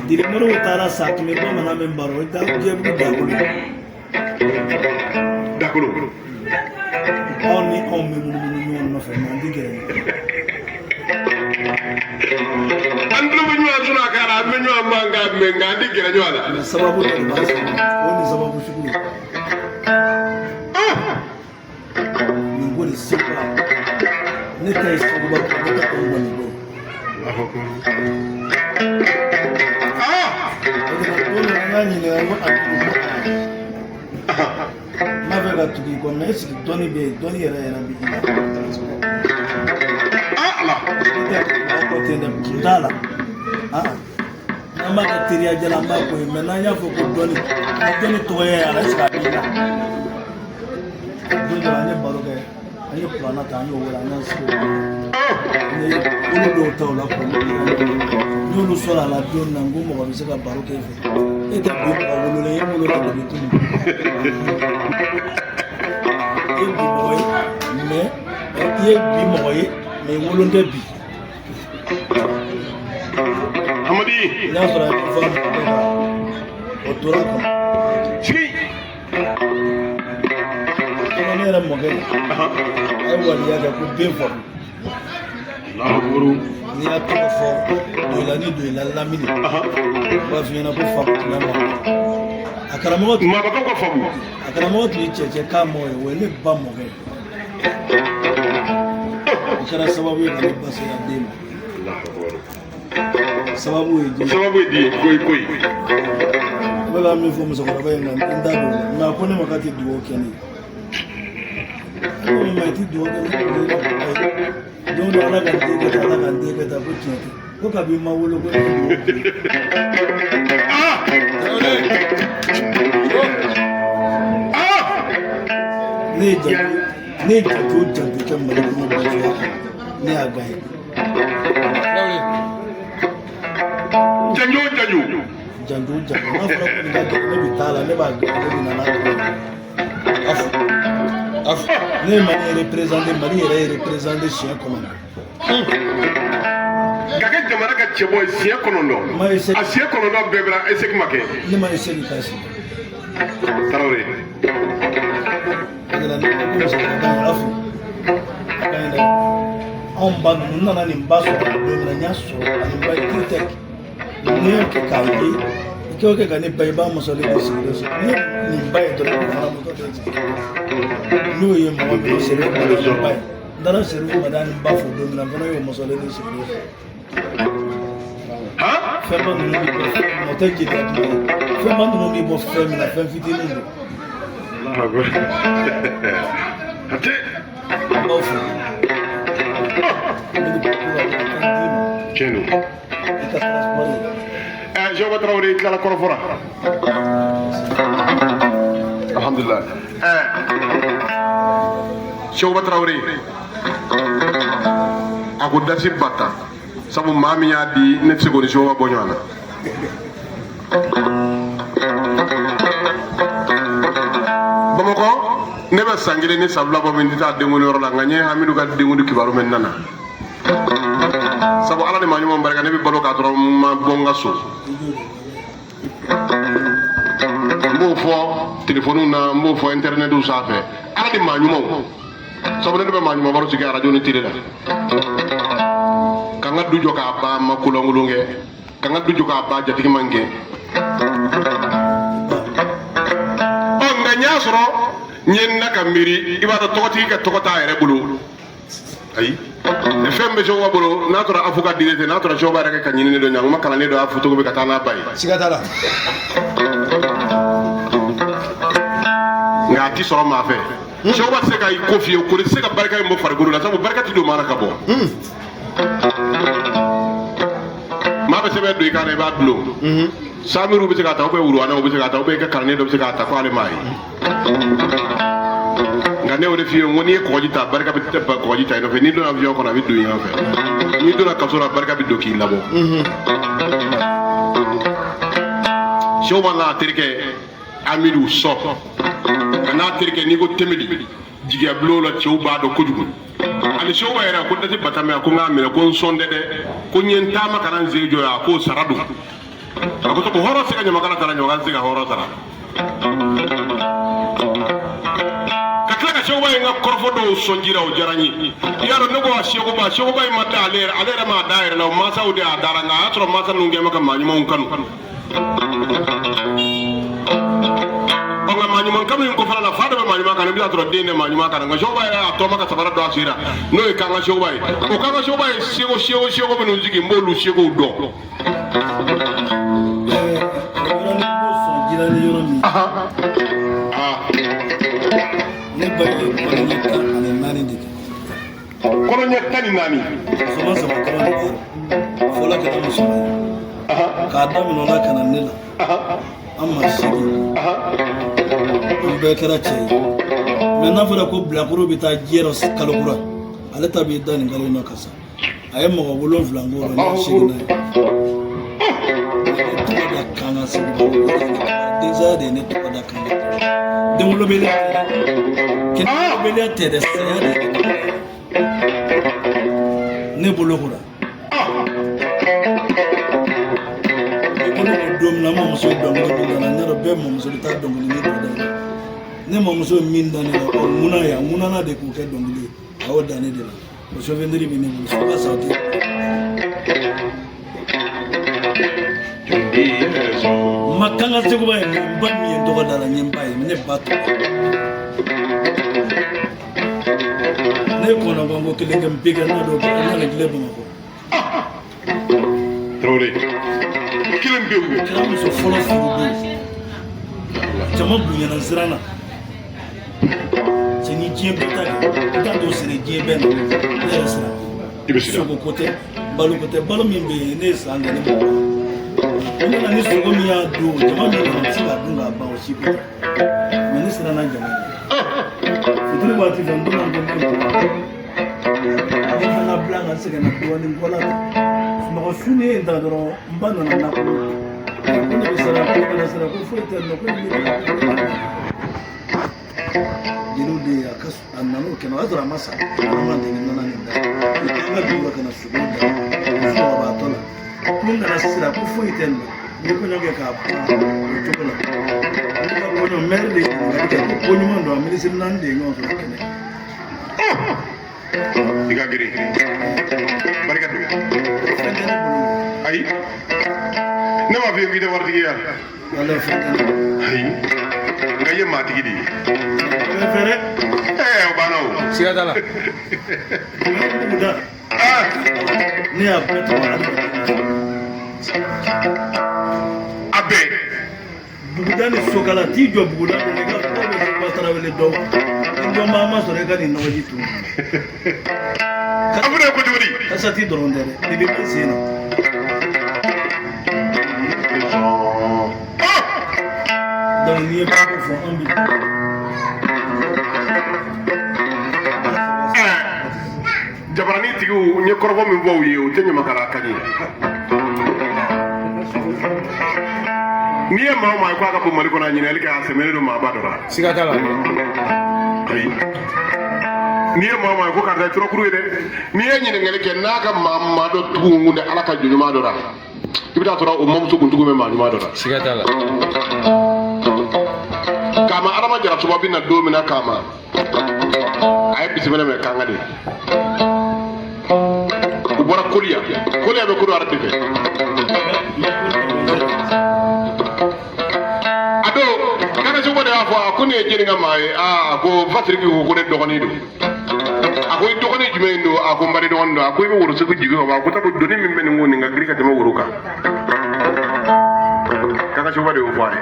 Dirimoriw taara sa, tun bɛ bamanan min baro, o ye Jɛbugu Dakolo ye. Dakolo. Aw ni anw bɛ munumunu ɲɔgɔn nɔfɛ, mɛ an tɛ gɛrɛ ɲɔgɔn na. An tulo bɛ ɲɔgɔn sɔrɔ a kan na, an bɛ ɲɔgɔn mankan mɛn, nka an tɛ gɛrɛ ɲɔgɔn na. Mɛ sababu dɔ de b'a sɔrɔ, o ni sababu sugu ye. Nin ko de Seguba, ne ta ye Seguba, ne ta tɔw kɔni ko. O de la don dɔ la n y'a ɲininka ko a ko n b'a fɛ ka tugu i kɔ, mɛ est-ce que dɔnni bɛ yen, dɔnni yɛrɛ yɛrɛ bɛ i la? Ala. Ne tɛ tugu aw kɔ ten dɛ, kun t'a la. N'an b'a kɛ teriya jala, an b'a ko ye, mɛ n'an y'a fɔ ko dɔnni, ni dɔnni tɔgɔ ye a la, est-ce que a b'i la? Don dɔ la an ye baro kɛ, an ye kuranna ta, an y'o wele, an y'an sigi o kɔnɔ, an ye olu dɔw ta o la kuranna, n y'olu sɔrɔ a la don min na, n ko mɔgɔ bɛ se ka baro kɛ e fɛ, e tɛ bi mɔgɔ wololen ye, e wolola depuis kunun, e ye bi mɔgɔ ye, mɛ i ye bi mɔgɔ ye, mɛ i wololen tɛ bi. Hamadi. N'a sɔrɔ a ye min fɔ a mɔgɔ kan, o tora kɔnɔ. Sigi. Kɔnɔ ne yɛrɛ mɔkɛ a ye waliya kɛ ko den faamu. N'i y'a tɔgɔ fɔ Doyila ni Doyila lamini, u b'a f'i ɲɛna ko Famu tun bɛ ma a karamɔgɔ tun Maabakaw ka faamu. A karamɔgɔ tun ye cɛcɛ k'a mɔ ye, o ye ne ba mɔkɛ ye. O kɛra sababu ye ka ne ba sera den ma. Sababu ye jumɛn? Sababu ye di ye koyi koyi. I bɛ ka min fɔ musokɔrɔba in kan, n t'a dɔn, mɛ a ko ne ma k'a tɛ dugawu kɛ ne ye. Ne ko ma i tɛ dugawu kɛ ne ye don dɔ, Ala ka n den kɛ tan, Ala ka n den kɛ tan, ko tiɲɛ tɛ, ko kabi n ma wolo ko ne ye dugawu kɛ. Ne ye janjo, ne ye janjo janjo kɛ Mali kɔnɔ donsoya kɔnɔ, ne y'a gagné. Janjo janjo. Janjo janjo, n'a fɔra ko nin ka gɛlɛn, ne bɛ taa la, ne b'a gagné, ne bɛ na n'a tɔ ye. Ne ye Mali représenté, Mali yɛrɛ représenté siɲɛ 9. Ka kɛ jamana ka cɛbɔ ye siɲɛ 9. Ma échec. A siɲɛ 9 bɛɛ bɛra échec ma kɛ. Ne ma échec k'a si. Tarawele. O de la ne ko musokɔrɔba in afu a ka ɲi dɛ. Anw ba ninnu, n nana nin ba sɔrɔ don min na, n y'a sɔrɔ ani ba ye kiritɛki. N'i y'o kɛ k'a ye, i k'o kɛ ka ne ba, i b'a masalen de sigilen sɔrɔ. N'i ye nin ba ye dɔrɔn, i b'a fana masalen sigilen. N'o ye mɔgɔ min Serifu Madani ba ye, n taara Serifu Madani ba fo don min na, n fana y'o masalen de sigilen sɔrɔ. Fɛnba ninnu bɛ bɔ fɛn min na, o tɛ jeliya kuma ye. Fɛnba ninnu bɛ bɔ fɛn min na, fɛn fitinin don. An b'aw fo. N bɛ ko ka kan d'i ma. Tiɲɛ don. I ka transport ye. Sekuba Tarawele, i tilala kɔrɔfɔ la. Alhamdulilah. Sekuba Tarawele a ko dasi bata, sabu maa min y'a di, ne tɛ se k'o ni Sekuba bɔ ɲɔgɔn na. Bamakɔ, ne bɛ san 1 ni san 2 bɔ min tɛ taa denkundi yɔrɔ la, nka n ye Hamidu ka denkundi kibaru mɛn, n nana, sabu Ala ni maa ɲuman barika, ne bɛ balo k'a sɔrɔ n ma bɔ n ka so. N b'o fɔ telefɔniw na, n b'o fɔ intɛrinɛtiw sanfɛ, Ala ni maa ɲumanw, sabu ne de bɛ maa ɲuman baro sigi arajo ni tele la. Ka n ka du jɔ k'a ban, ma kolankolon kɛ, ka n ka du jɔ k'a ban, jatigi ma n gɛn. Ɔ, nka n y'a sɔrɔ n ye n da ka miiri, i b'a dɔn tɔgɔtigi ka tɔgɔ t'a yɛrɛ bolo. Ayi, fɛn bɛ Sekuba bolo, n'a tora afu ka diinɛ tɛ, n'a tora Sekuba yɛrɛ ka ɲinini dɔ ɲankuma kalannen dɔ y'a fɔ cogo bɛ ka taa n'a ba ye. Siga t'a la. Nka a ti sɔrɔ maa fɛ. Sekuba tɛ se ka i ko f'i ye ko tɛ se ka barika in bɔ farikolo la, sabu barika ti don maa na ka bɔ. Maa bɛ sɛbɛn don i kan na, i b'a dulon. Samiru bɛ se k'a ta, ou bien Wuruwanɛw bɛ se k'a ta, ou bien i ka kalanden dɔ bɛ se k'a ta ko ale m'a ye. Nka ne y'o de f'i ye, n ko n'i ye kɔgɔji ta, barika bɛ kɔgɔji ta i nɔfɛ. N'i donna avion kɔnɔ, a bɛ don i nɔfɛ. N'i donna kaso la, barika bɛ don k'i labɔ. Sekuba n'a terikɛ Amidu Sɔ, a n'a terikɛ, n'i ko Temeli jigiya bulon la, cɛw b'a dɔn kojugu. Ani Sekuba yɛrɛ ko dasi batamɛ, a ko n k'a minɛ, ko n sɔn tɛ dɛ, ko n ye n taama ka na n sen jɔ yan, a k'o sara don. A ko ko hɔrɔn se ka ɲamakala sara, ɲamakala se ka hɔrɔn sara. Ka tila ka Sekuba in ka kɔrɔfɔ dɔw sɔnjira, o diyara n ye. I y'a dɔn, ne ko a Sekuba, Sekuba in ma da ale yɛrɛ, ale yɛrɛ m'a da a yɛrɛ la, o mansaw de y'a dara, nka a y'a sɔrɔ mansa ninnu kɛ ma ka maa ɲumanw kanu. Ɔ, nka maa ɲuman kanu in kɔfɛla la, fa de bɛ maa ɲuman kanu, i bɛ taa sɔrɔ den tɛ maa ɲuman kanu. Nka Sekuba yɛrɛ y'a tɔma ka sabara don a sen na, n'o ye Kanga Sekuba ye. O Kanga Sekuba ye seko seko seko minnu sigi, n b'olu sekow dɔn. Yɔrɔnin ko sɔn jira ni yɔrɔ min. Ne ba ye kɔnɔɲɛ 14 de kɛ. Kɔnɔɲɛ 14. Musoman saba dɔrɔn de kɛra. Fɔlɔ kɛra musoman ye. K'a daminɛ o la ka na ne la, an ma seegin, an bɛɛ kɛra cɛ ye. Mɛ n'a fɔra ko bilakoro bɛ taa diɲɛ rɔ kalo kura, ale ta b'i da nin kalo in na ka sa. A ye mɔgɔ wolonfila k'o la, n'a seginna ye. Ne tɔgɔ da Kanga Sekuba. Densaya de ye ne tɔgɔ da Kanga. Denwolobaliya tɛ dɛ, kɛnɛwolobaliya tɛ dɛ, saya de ye ne tɔgɔ da. Ne bolokora. Ne boloko don min na, n mamuso ye dɔnkili min da n na, n y'a dɔn bɛɛ mamuso bɛ taa dɔnkili min dɔ da i la. Ne mamuso ye min da ne la, o ŋuna ye, a ŋunana de k'o kɛ dɔnkili ye, a y'o da ne de la. O souvenir bɛ ne bolo fo ka sa, o tɛ. N ma Kanga Sekuba ye, n ba min ye n tɔgɔ da la, n ye n ba ye, ne ba tɔgɔ. Ne ye kɔnɔganko kelen kɛ, n bɛɛ kɛ n'a dɔn n nana tile Bamakɔ. Tarawele kelen pewu. Kɛra muso fɔlɔ furu don, jama bonyana, n siranna. Cɛ ni diɲɛ bɛɛ ta kɛ, i t'a dɔn sɛnɛ diɲɛ bɛɛ na, ne yɛrɛ siran. I bɛ siran. Sogo ko tɛ, balo ko tɛ, balo min bɛ yen, ne ye san kɛ ne ma ban. Ne nana ni sogo min y'a don, jama min nana, u tɛ se k'a dun k'a ban, o si ko tɛ. Mɛ ne siranna jama ɲɛ. Fitiri waati fɛ, n donna n ko ne a bɛ fɛn ka bila n ka sɛgɛnna dɔɔnin, n bɔla ten. Sunɔgɔ su ni ye n ta dɔrɔn, n ba nana nakɔ ko ne bɛ siran, ko ne kana siran, ko foyi tɛ yen nɔ, ko ne bɛ jeliw de ye. A ka a nana o kɛnɛ, o y'a sɔrɔ a ma sa, a ma deli nana nin da an ka dugu la ka na sogo da sunɔgɔbaatɔ la, ko n kana siran, ko foyi tɛ nin na. N ye kɔɲɔ kɛ k'a ban o cogo la. Ne ka kɔɲɔ, mɛri de ye ɲininkali kɛ ko ko ɲuman don, a minisiri naani de ye ɲɔgɔn sɔrɔ kɛnɛ. I ka girin, barika don. Fɛn tɛ ne bolo. Ayi, ne m'a f'i ye k'i tɛ waritigi ye. Wala fɛn tɛ ne bolo. Ayi, nka i ye maatigi de ye. O bɛ fɛ dɛ. Ɛɛ, o banna o. Siga t'a la. O bɛ buguda. Aa. Ne y'a bɛɛ tɔgɔ adamaden. A bɛɛ. Buguda ni sokala t'i jɔ, buguda kɔnɔ i ka dɔw bɛ Sekuba Tarawele dɔn, ni dɔnbaa ma sɔrɔ i ka nin nɔgɔji tun. A fana ye ko cogo di? Kasati dɔrɔn tɛ dɛ, i bɛ bɛ sen na. Donc n'i ye kuma fɔ, an bi. Jabarani tigiw, n ye kɔrɔfɔ min fɔ u ye, o tɛ ɲamakala kan ye. N'i ye maa o maa ye ko a ka bon Mali kɔnɔ, a ɲininkali kɛ, a sɛmɛnen don maaba dɔ la. Siga t'a la. Ayi, n'i ye maa o maa ye ko karisa ye turakuru ye dɛ, n'i ye ɲininkali kɛ n'a ka maa dɔ tugu kun tɛ Ala ka jɔn ɲuman dɔ la, i bɛ taa sɔrɔ o mamuso kun tugu bɛ maa ɲuman dɔ la. Siga t'a la. Kama Adama Jarasuba bɛ na don min na, Kama a ye bisimila minɛ Kanga de. U bɔra Koliya, Koliya bɛ Kodowari de fɛ. A don Kanga Sekuba de y'a fɔ a ko ne ye jɛni ka maa ye. Aa, a ko Fasiriki ko ne dɔgɔnin don. A ko i dɔgɔnin jumɛn don? A ko n bari dɔgɔnin don. A ko i bɛ woro segu jigi wa? A ko sabu doni min bɛ nin kun, nin ka girin ka tɛmɛ woro kan. Kanga Sekuba de y'o fɔ a ye.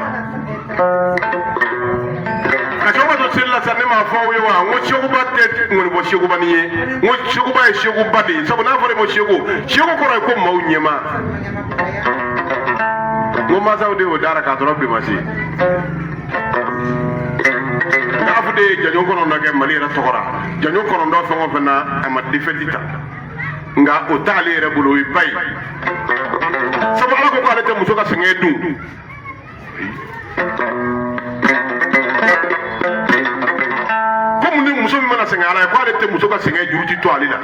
Ka Sekuba to seli la sa, ne m'a fɔ aw ye wa? N ko Sekuba tɛ ŋɔnibɔ Sekuba ni ye, n ko Sekuba ye Sekuba de ye. Sabu n'a fɔra i ma Seku, Seku kɔrɔ ye ko maaw ɲɛmaa. N ko mansaw de y'o dara k'a sɔrɔ bi ma se. Afu de ye janjo kɔnɔntɔn kɛ Mali yɛrɛ tɔgɔ la. Janjo kɔnɔntɔn fɛn o fɛn na, a ma defɛti ta, nka o t'ale yɛrɛ bolo, o ye ba ye. Sabu Ala ko k'ale tɛ muso ka sɛgɛn dun. Ko mun ni muso min mana sɛgɛn Ala ye, ko ale tɛ muso ka sɛgɛn juru ti to ale la.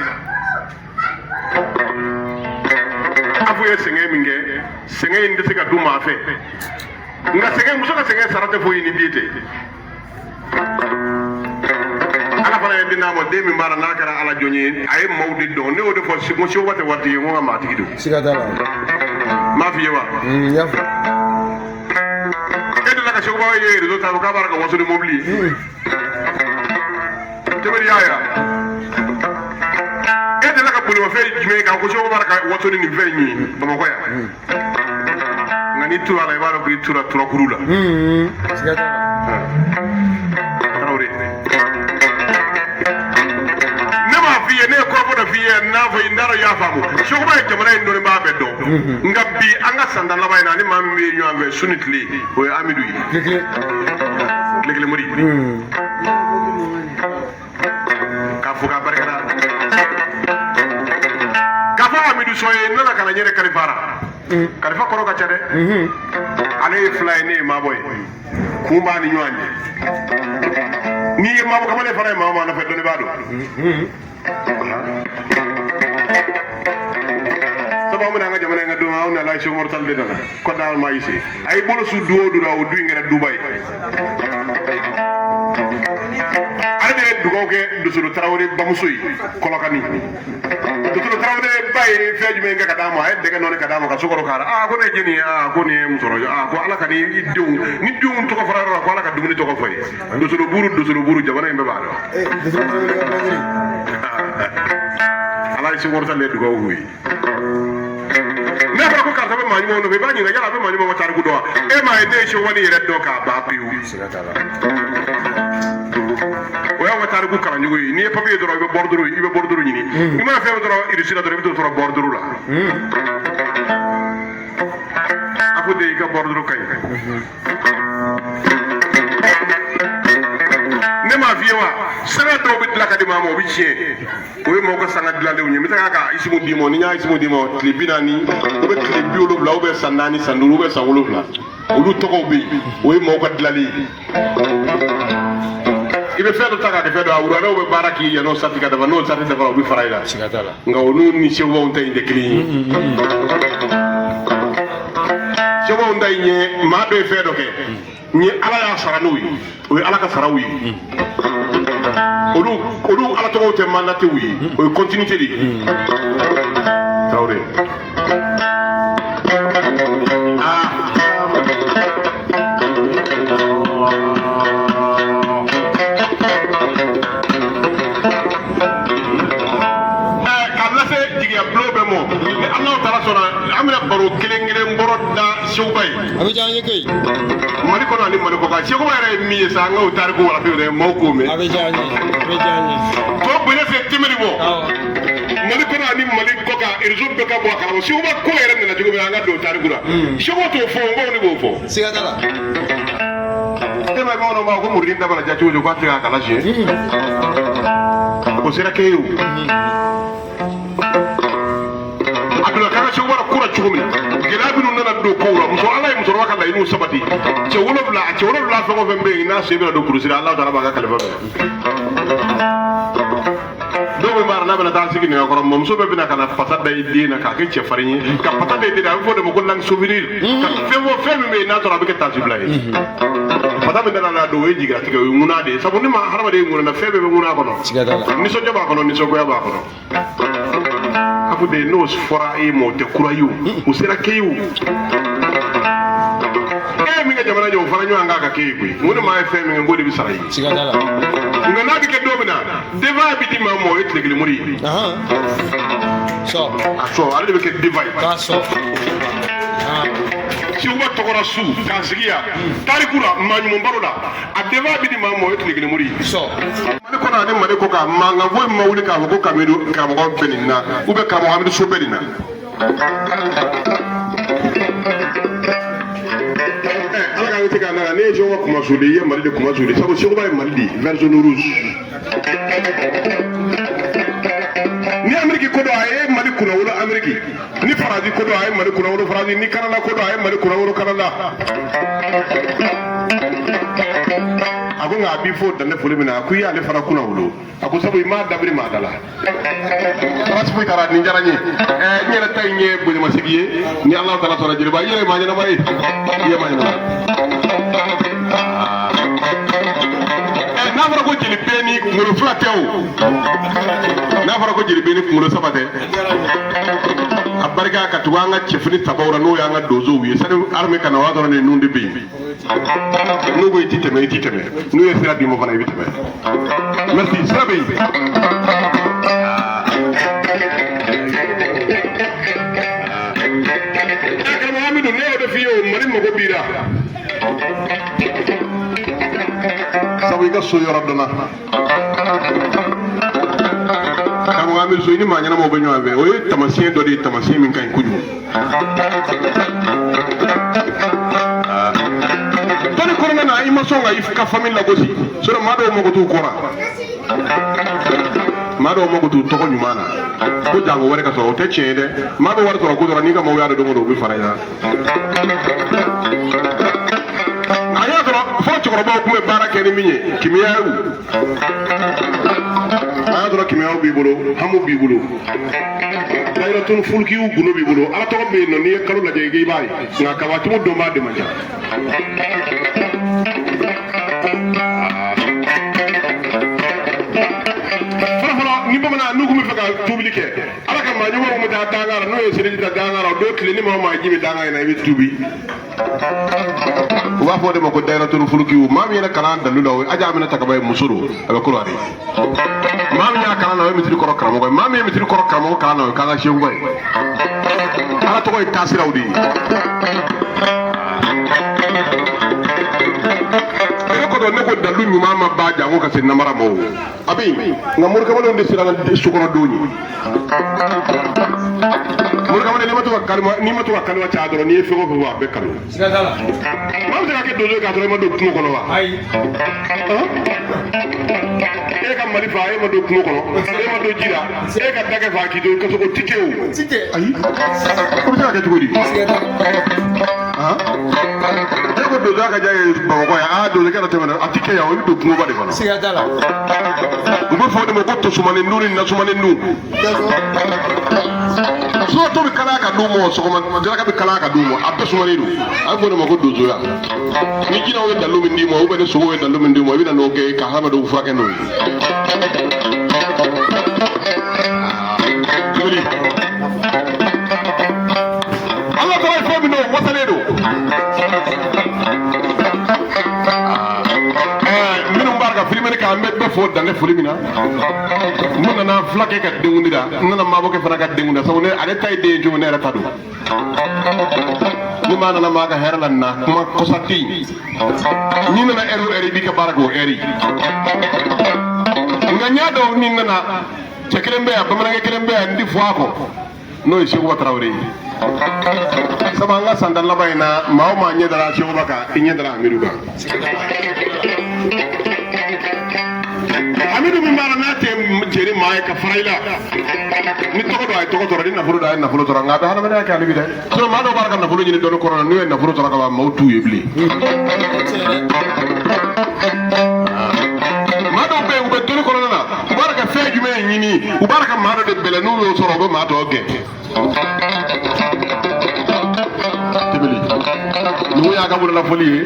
Afu ye sɛgɛn min kɛ Sɛgɛn in tɛ se ka dun maa fɛ, nka sɛgɛn, muso ka sɛgɛn sara tɛ foyi ni den tɛ. Ala fana ye den d'a ma, den min b'a la n'a kɛra ala jɔn ye, a ye maaw de dɔn. Ne y'o de fɔ ko Sekuba tɛ waritigi ye, n ko nka maatigi don. Siga t'a la. N b'a f'i ye wa? N y'a fɔ. E delila ka Sekuba ye réseau sanfɛ k'a b'a la ka waso ni mobili ye? Tɛmɛri y'a yira. E delila ka bolimafɛn jumɛn ye k'a ko Sekuba b'a la ka waso ni nin fɛn in ye Bamakɔ yan? Nka n'i tura la, i b'a dɔn k'i tura turakuru la. Siga t'a la. Tarawele, ne m'a f'i ye, ne ye kɔrɔfɔ dɔ f'i ye n'a fɔ n t'a dɔn i y'a faamu. Sekuba ye jamana in dɔnnibaa bɛɛ dɔn, nka bi an ka san 10 laban in na, ani maa min bɛ ɲɔgɔn fɛ su ni tile, o ye Amidu ye. Tile kelen. Tile kelen mori. K'a fɔ k'a barikada, k'a fɔ Amidu sɔn ye, n nana ka na n yɛrɛ kalifa la. Kalifa kɔrɔ ka ca dɛ. Ale ye fila ye, ne ye maabɔ ye, kun b'a ni ɲɔgɔn cɛ. N'i ye maabɔ kamalen fana ye maa o maa nɔfɛ, dɔnnibaa don. Sabu an bɛna an ka jamana in ka don, anw nana Seku Umaru Tali de nana kɔda ma yi se a y'i bolo su du o du la, o du in kɛra duba ye. Ale de ye dugawu kɛ Dosolo Tarawele bamuso ye Kɔlɔkani. Dosolo Tarawele ba ye fɛn jumɛn kɛ ka d'a ma? A ye dɛgɛ nɔɔni ka d'a ma ka sukaro k'a la. Aa, ko ne ye jɛni ye. Aa, ko nin ye musɔrɔ ye. Aa, ko ala ka ni denw ni denw tɔgɔ fɔra yɔrɔ la, ko ala ka dumuni tɔgɔ fɔ ye. Dosolo buru, Dosolo buru, jamana in bɛɛ b'a dɔn. Dosolo Tarawele ka bulankeri. Ala ye Seku Umaru Tali de dugawu k'u ye. N'a fɔra ko karisa bɛ maa ɲumanw nɔfɛ, i b'a ɲininka yala a bɛ maa ɲumanw ka tariku dɔn wa? E m'a ye ne ye Sekuba yɛrɛ dɔn k'a ban pewu. Siga t'a la. O y'anw ka tariku kalancogo ye. N'i ye papiye dɔrɔn, i bɛ bordereau, i bɛ bordereau ɲini. I mana fɛn dɔrɔn irisi la dɔrɔn, i bɛ t'o sɔrɔ bordereau la. A ko de i ka bordereau ka ɲi. Ne m'a f'i ye wa, sanga dɔw bɛ dilan ka di maa ma, o bɛ tiɲɛ. O ye maaw ka sanga dilanlenw ye. N bɛ se ka isimu d'i ma, ni n y'a isimu d'i ma, tile 40, u bɛ tile 70, u bɛ san 4, san 5, u bɛ san 7, olu tɔgɔw bɛ yen. O ye maaw ka dilanlen ye. I bɛ fɛn dɔ ta k'a kɛ fɛn dɔ, a wuradaw bɛ baara k'i ye, n'o sati ka dafa, n'o sati dafara, u bɛ fara i la. Siga t'a la. Nka olu ni sekubaw ta in tɛ kelen ye. Sekubaw ta in ye maa dɔ ye fɛn dɔ kɛ n ye, ala y'a sara n'o ye, o ye ala ka saraw ye. Olu ala tɔgɔw tɛ mandatew ye, o ye continuité de ye. Tarawele, aa, k'a lase jigiya bulon bɛɛ mɔ, ni Alahu taala sɔnna, an bɛna baro kelen kelen bɔrɔ da Sekuba ye. A bɛ diya an ye koyi. Mali kɔnɔ ani Mali kɔkan, Sekuba yɛrɛ ye min ye sa, an k'o tariku wala fiyewu dɛ, maaw k'o mɛn. A bɛ diya an ye, a bɛ diya an ye. Tɔ bonya se tɛmɛni bɔ. Awɔ. Mali kɔnɔ ani Mali kɔkan, réseau bɛɛ ka bɔ a kalama Sekuba ko yɛrɛ nana cogo min na, an ka don tariku la. Sekuba t'o fɔ, n ko ne b'o fɔ. Siga t'a la. E ma bamananw b'a fɔ ko muruden da mana ja cogo o cogo, k'a tɛ se k'a kala siɲɛ. O sera kɛ ye o. A donna k'an ka Sekuba la ko la cogo min na, gɛlɛya minnu nana don kow la, muso ala ye musokɔrɔba ka laɲiniw sabati. Cɛ 7, a cɛ 7 fɛn o fɛn bɛ yen n'a sen bɛna don kurusi la, Ala taala b'a ka kalifa minɛ. Dɔw bɛ baara n'a bɛna taa sigi nɛgɛkɔrɔ, mɔmuso bɛɛ bɛna ka na pasa da i den na k'a kɛ cɛfarin ye, ka pasa da i den na, a bɛ fɔ o de ma ko langue souvenir. Ka fɛn fɔ, fɛn min bɛ yen n'a sɔrɔ a bɛ kɛ taasibila ye. Pasa min dara la don, o ye jigilatigɛ, o ye ŋuna de ye. Sabu ni ma hadamaden ŋuna, fɛn bɛɛ bɛ ŋuna kɔnɔ. Siga t'a la. Nisɔndiya b'a kɔnɔ, nisɔngoya b'a kɔnɔ. A ko de n'o fɔra e ma, o tɛ kura ye, o o sera kɛ ye o. E ye min kɛ jamana ɲɛ, o fara ɲɔgɔn kan ka kɛ ye koyi. N ko ni maa ye fɛn min kɛ, n k'o de bɛ sara i ye. Siga t'a la. Nka n'a bɛ kɛ don min na, denbaya bɛ di maa ma, o ye tile kelen mori ye. Sɔ. A sɔn, ale de bɛ kɛ denba ye. K'a sɔn. Sekuba tɔgɔra su k'a sigi yan tariku la, maa ɲuman baro la, a denba bɛ di maa ma, o ye tile kelen mori ye. Sɔ. Mali kɔnɔ ani Mali kɔkan, mankan foyi ma wuli k'a fɔ ko Kamidu karamɔgɔ bɛ nin na, ou bien karamɔgɔ Hamidu So bɛ nin na. Ala k'an se k'a nana, ne ye Sekuba kumasuli, i ye Mali de kumasuli, sabu Sekuba ye Mali de ye, vert jaune rouge. Ni Ameriki ko don, a ye Mali kunnawolo Ameriki. Ni Faransi ko don, a ye Mali kunnawolo Faransi. Ni Kanada ko don, a ye Mali kunnawolo Kanada. A ko nka a b'i fo dan tɛ foli min na. A ko i y'ale fana kunna wolo. A ko sabu i m'a dabiri maa da la. Baasi foyi t'a la, nin diyara n ye. N yɛrɛ ta in ye bonyamasegin ye ni Alahu taala sɔnna. Jeliba, i yɛrɛ ye maa ɲɛnama ye, i ye maa ɲɛnama ye. N'a fɔra ko jeli bɛɛ ni kunkolo fila tɛ o, n'a fɔra ko jeli bɛɛ ni kunkolo saba tɛ, a barika ka tugu an ka cɛfini tabaw la, n'o y'an ka donsow ye. Sani armée ka na, o y'a sɔrɔ ninnu de bɛ yen. N'u ko i ti tɛmɛ, i ti tɛmɛ. N'u ye sira d'i ma fana, i bɛ tɛmɛ. Merci, sira bɛ yen. Karamɔgɔ Amidu, ne y'o de f'i ye o, Mali mago b'i la, sabu i ka so yɔrɔ dɔnna. Karamɔgɔ Amidu, so i ni maa ɲɛnamaw bɛ ɲɔgɔn fɛ, o ye taamasiyɛn dɔ de ye, taamasiyɛn min ka ɲi kojugu. Dɔnni kɔnɔna na, i ma sɔn ka i ka famille lagosi. Sinon maa dɔw mago t'u kɔ la, maa dɔw mago t'u tɔgɔ ɲuman na ko jango wari ka sɔrɔ. O tɛ tiɲɛ ye dɛ. Maa bɛ wari sɔrɔ ko dɔrɔn, n'i ka maaw y'a dɔn don o don, u bɛ fara i la. A y'a sɔrɔ fɔlɔ cɛkɔrɔbaw tun bɛ baara kɛ ni min ye, kimiyaw. A y'a sɔrɔ kimiyaw b'i bolo, hamu b'i bolo, dayiratun fulukiw gundo b'i bolo, ala tɔgɔ bɛ yen nɔ. N'i ye kalo lajɛ i b'a ye, nka kabatigiw dɔnbaa de man ca. Fɔlɔfɔlɔ ni bamanan n'u tun bɛ fɛ ka tubili kɛ, ala ka maa ɲumanw bɛ taa danga la, n'o ye seliji ta danga la, o don tile ni maa o maa ji bɛ danga in na, i bɛ tubi. U b'a fɔ o de ma ko dayiratun fulukiw. Maa min yɛrɛ kalan dalu la, o ye aja Aminata Kaba ye, muso don, a bɛ Korowari. Maa min y'a kalan na, o ye misiri kɔrɔ karamɔgɔ ye. Maa min ye misiri kɔrɔ karamɔgɔ kalan na, o ye k'an ka sekuba ye. Ala tɔgɔ ye taasiraw de ye. Ne ko dɔn, ne ko dalu ɲuman ma ban jango ka se namara ma. O a bɛ yen, nka morikamalenw de siranna sokɔnɔdenw ye. Morikamalen, n'i ma to ka kalima, n'i ma to ka kalima caya dɔrɔn, n'i ye fɛn o fɛn fɔ, a bɛɛ kalo. Maa bɛ se ka kɛ donso ye k'a sɔrɔ i ma don kungo kɔnɔ wa? Ayi. E ka mali fa, e ma don kungo kɔnɔ, e ma don ji la, e ka dagɛ fa k'i to kaso, o ti kɛ o. Ayi, o bɛ se ka kɛ cogo di? E ko donsoya ka diya ye Bamakɔ yan, aa donsokɛ dɔ tɛmɛna, a ti kɛ yan o, i bɛ don kungoba de kɔnɔ. Siga t'a la. U bɛ fɔ o de ma ko tosumanin dun ni nasumanin dun. Sɔ to bɛ kalaya ka d'u ma, sɔgɔma daraka bɛ kalaya ka d'u ma, a bɛɛ sumanen don. A bɛ fɔ o de ma ko donsoya. Ni jinɛw ye dalu min d'i ma, ou bien ni sogow ye dalu min d'i ma, i bɛ na n'o kɛ ka hadamadenw furakɛ n'o ye. Tuguni Ala taala ye fɛn min don, wasalen don. Minnu b'a ka filimeli kɛ, an bɛ bɛɛ fo dan tɛ foli min na. N nana fulakɛ ka denkundi la, n nana mabɔkɛ fana ka denkundi la, sabu ne ale ta ye den ye cogo min, ne yɛrɛ ta don. Ni maa nana maa ka hɛrɛ la nin na, kuma kɔsa tɛ yen. N'i nana ɛri o ɛri, i b'i ka baara kɛ o ɛri. Nka n y'a dɔn ni n nana, cɛ kelen bɛ yan, bamanankɛ kelen bɛ yan, n ti fɔ a kɔ, n'o ye Sekuba Tarawele ye. Sabu an ka san 10 laban in na, maa o maa ɲɛ dara Sekuba kan, i ɲɛ dara Amidu kan. Amidu min b'a la, n'a tɛ jɛn ni maa ye ka fara i la, ni tɔgɔ don a ye tɔgɔ sɔrɔ, ni nafolo don a ye nafolo sɔrɔ, nka a bɛ hadamadenya kɛ hali bi dɛ. Sinon maa dɔw b'a la ka nafolo ɲini dɔnni kɔnɔ na, n'u ye nafolo sɔrɔ ka ban, maaw t'u ye bilen. Maa dɔw bɛ yen, u bɛ dɔnni kɔnɔna na, u b'a la ka fɛn jumɛn ɲini? U b'a la ka maa dɔ de bɛlɛn, n'u y'o sɔrɔ, u bɛ maa tɔw gɛn. Tebeli numu y'a ka bololafoli ye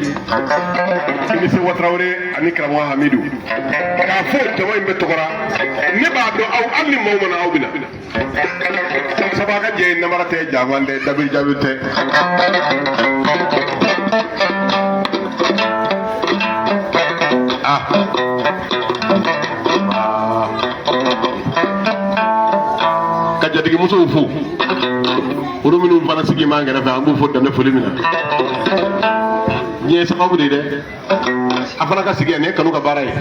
i ni Sekuba Tarawele ani karamɔgɔ Hamidu k'a fɔ jama in bɛ tɔgɔra. Ne b'a dɔn aw, hali ni maaw ma na, aw bɛ na, sabu a ka jɛ ye namara tɛ, janfan tɛ, dabiri jaabi tɛ. Ah. Ka jatigimusow fo, olu minnu fana sigi b'an kɛrɛfɛ, an b'u fo dan tɛ foli min na. Diɲɛ ye sababu de ye dɛ. A fana ka sigi yan, nin ye kanu ka baara ye.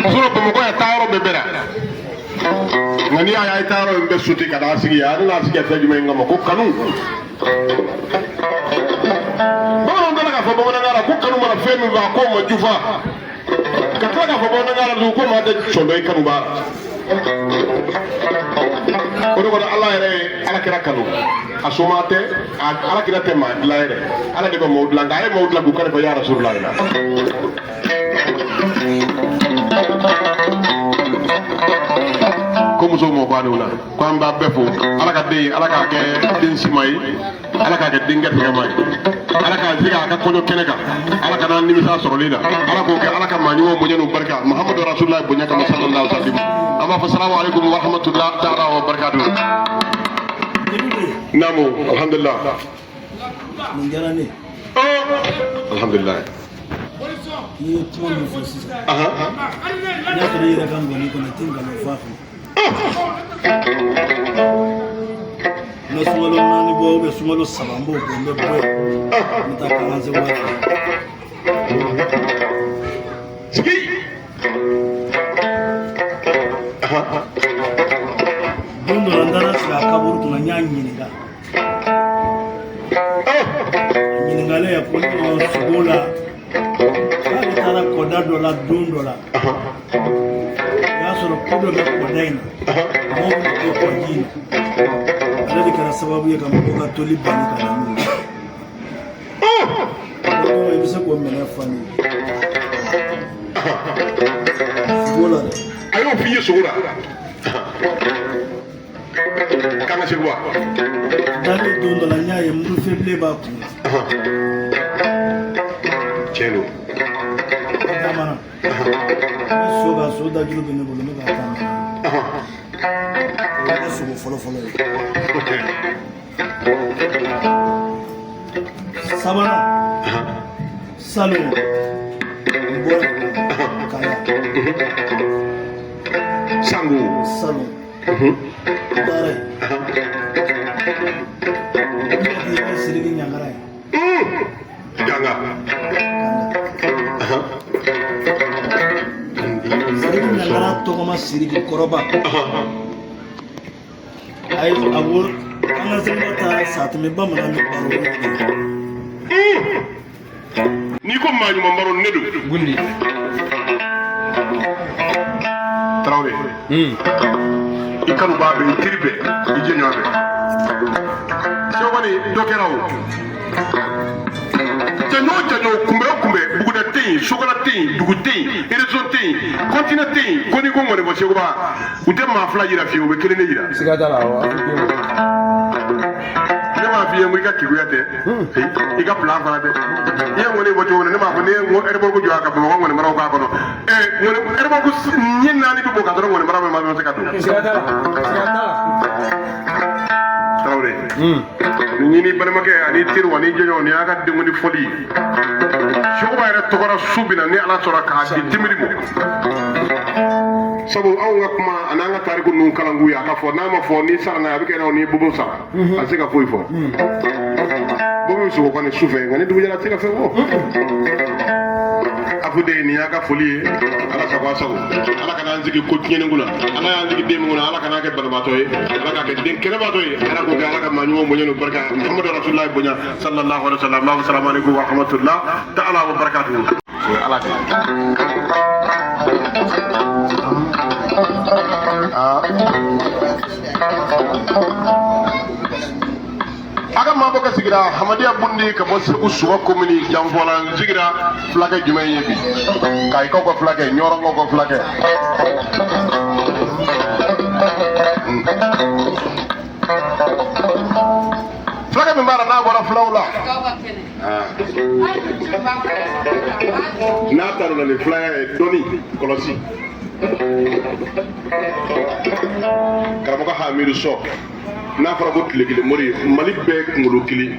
Sinon Bamakɔ yan, taa yɔrɔ bɛɛ bɛɛ la, nka n'i y'a ye a ye taa yɔrɔ in bɛɛ sote ka n'a sigi yan, a nana sigi yan fɛn jumɛn kama? Ko kanu. Bamananw dala k'a fɔ bamanankan na ko kanu mana fɛn min faa, k'o ma jufa. Ka tila k'a fɔ bamanankan na tugun ko maa tɛ sɔn dɔ i kanu b'a la. O de kɔnɔ, Ala yɛrɛ ye ala kira kanu, a soma tɛ, ala kira tɛ maa dilan yɛrɛ, Ala de bɛ maaw dilan, nka a ye maaw dilan k'u kalifa ya Rasululahi la. Ko musow mɔ ko ani wula, ko an b'a bɛɛ fo. Ala ka den, Ala k'a kɛ den sima ye, Ala k'a kɛ den garijɛgɛma ye, Ala k'a se k'a ka kɔɲɔ kɛnɛ kan, Ala ka n'an nimisa sɔrɔli la, Ala k'o kɛ, Ala ka maa ɲumanw bonya n'u barika, Muhamadu Rasululahi bonya kama, sallallahu alaihi wa sallam. An b'a fɔ salamu aleykum wa rahmatulah taala wa barakatuhu. Naamu, alhamdulilah. Nin diyara ne ye. Alhamdulilah. I ye kuma min fɔ sisan, n'a sɔrɔ i yɛrɛ ka ngɔni kɔnɔ, i tɛ nkalon fɔ a kɔnɔ. N bɛ sunkalo 4 bɔ, ou sunkalo 3, n b'o bɔ, n bɛ bɔ yen, n bɛ taa Kankan Segu fɛ. Sigi. Don dɔ la, n taara sigi a kaburu kunna, n y'a ɲininka. A ɲininkalen, a ko ne ma sogo la, k'ale taara kɔda dɔ la don dɔ la, o y'a sɔrɔ ko dɔ bɛ kɔda in na, mɔgɔw bɛ to kɔji in na, ale de kɛra sababu ye ka mɔgɔw ka toli bali ka na n'u ye. O i bɛ se k'o minɛ fa ne ye sogo la dɛ. A y'o f'i ye sogo la k'an ka segu wa? Dalen don dɔ la, n y'a ye murufe bilen b'a kun na. Tiɲɛ don. Taamana, n bɛ so ka so dajuru bɛ ne bolo, n bɛ ka taama. O ye ne sogo fɔlɔ-fɔlɔ ye. Sabanan, salon n bɔra ka yan. Sango. Salon n taara yen, n bɛ Sidiki Ɲangara ye. Ganga. Sidiki Ɲangara tɔgɔma Sidiki kɔrɔba, a ye a wolo an ka seliba ta Satɛmɛ bamanan bɛ baro o de. N'i ko maa ɲuman baro, ne don. Gundi. Tarawele. I kanu b'a bɛɛ, i teri bɛɛ, i jɛɲɔgɔn bɛɛ. Sewani dɔ kɛra o. Jaɲɔ o jaɲɔ, kunbɛ o kunbɛ, buguda tɛ yen, sokala tɛ yen, dugu tɛ yen, région tɛ yen, continent tɛ yen. Ko n'i ko ŋɔnifɔ Seguba, u tɛ maa fila yira fiyewu, u bɛ kelen de yira. Siga t'a la, awɔ. Ne m'a f'i ye ko i ka keguya tɛ, i ka plan fana tɛ. I ye ŋɔni bɔ cogo min na, ne m'a fɔ ne ye n ko aéroport jɔ a ka Bamakɔ ŋɔni maraw k'a kɔnɔ. Ŋɔni aéroport ɲɛ 4 bɛ bɔ ka sɔrɔ ŋɔni mara ma se ka don. Siga t'a la, siga t'a la. Tarawele. Ni n'i balimakɛ ani teriw ani jɛɲɔgɔnw, ni y'a ka denkundi fɔli ye. Seguba yɛrɛ tɔgɔra su bɛ na ni Ala sɔrɔ k'a di timiri ma. Sabu anw ka kuma ani an ka tariku ninnu kalanku ye, a ka fɔ n'a ma fɔ ni sara n'a ye, a bɛ kɛ i n'a fɔ ni bobo sara, a tɛ se ka foyi fɔ. Bobo bɛ sogo kɔni su fɛ, nka ni dugu jɛra, a tɛ se ka fɛn fɔ. A fɔ de, nin y'a ka foli ye. Ala sago a sago, Ala kana an sigi ko tiɲɛni kunna. Ala y'an sigi den min kunna, Ala kana kɛ banabaatɔ ye, Ala k'a kɛ den kɛnɛbaatɔ ye. Ala k'o kɛ, Ala ka maa ɲumanw bonya n'u barika, Muhamadu Rasulullahi bonya, sallallahu alaihi wa sallam. Salamu alaikum wa rahmatullah ta'ala wa barakatuhu. O ye Ala de ye. A ka maabɔ ka sigira Hamadiya Bundi ka bɔ Segu Suba komini Janfɔla. N sigira fulakɛ jumɛn ye bi? Kayikaw ka fulakɛ, Ɲɔrɔnkaw ka fulakɛ. Fulakɛ min b'a la n'a bɔra fulaw la, n'a taara ni fulaya ye, dɔnni kɔlɔsi. Karamɔgɔ Hamidu Sɔ, n'a fɔra ko tile kelen mori, Mali bɛɛ kunkolo kelen.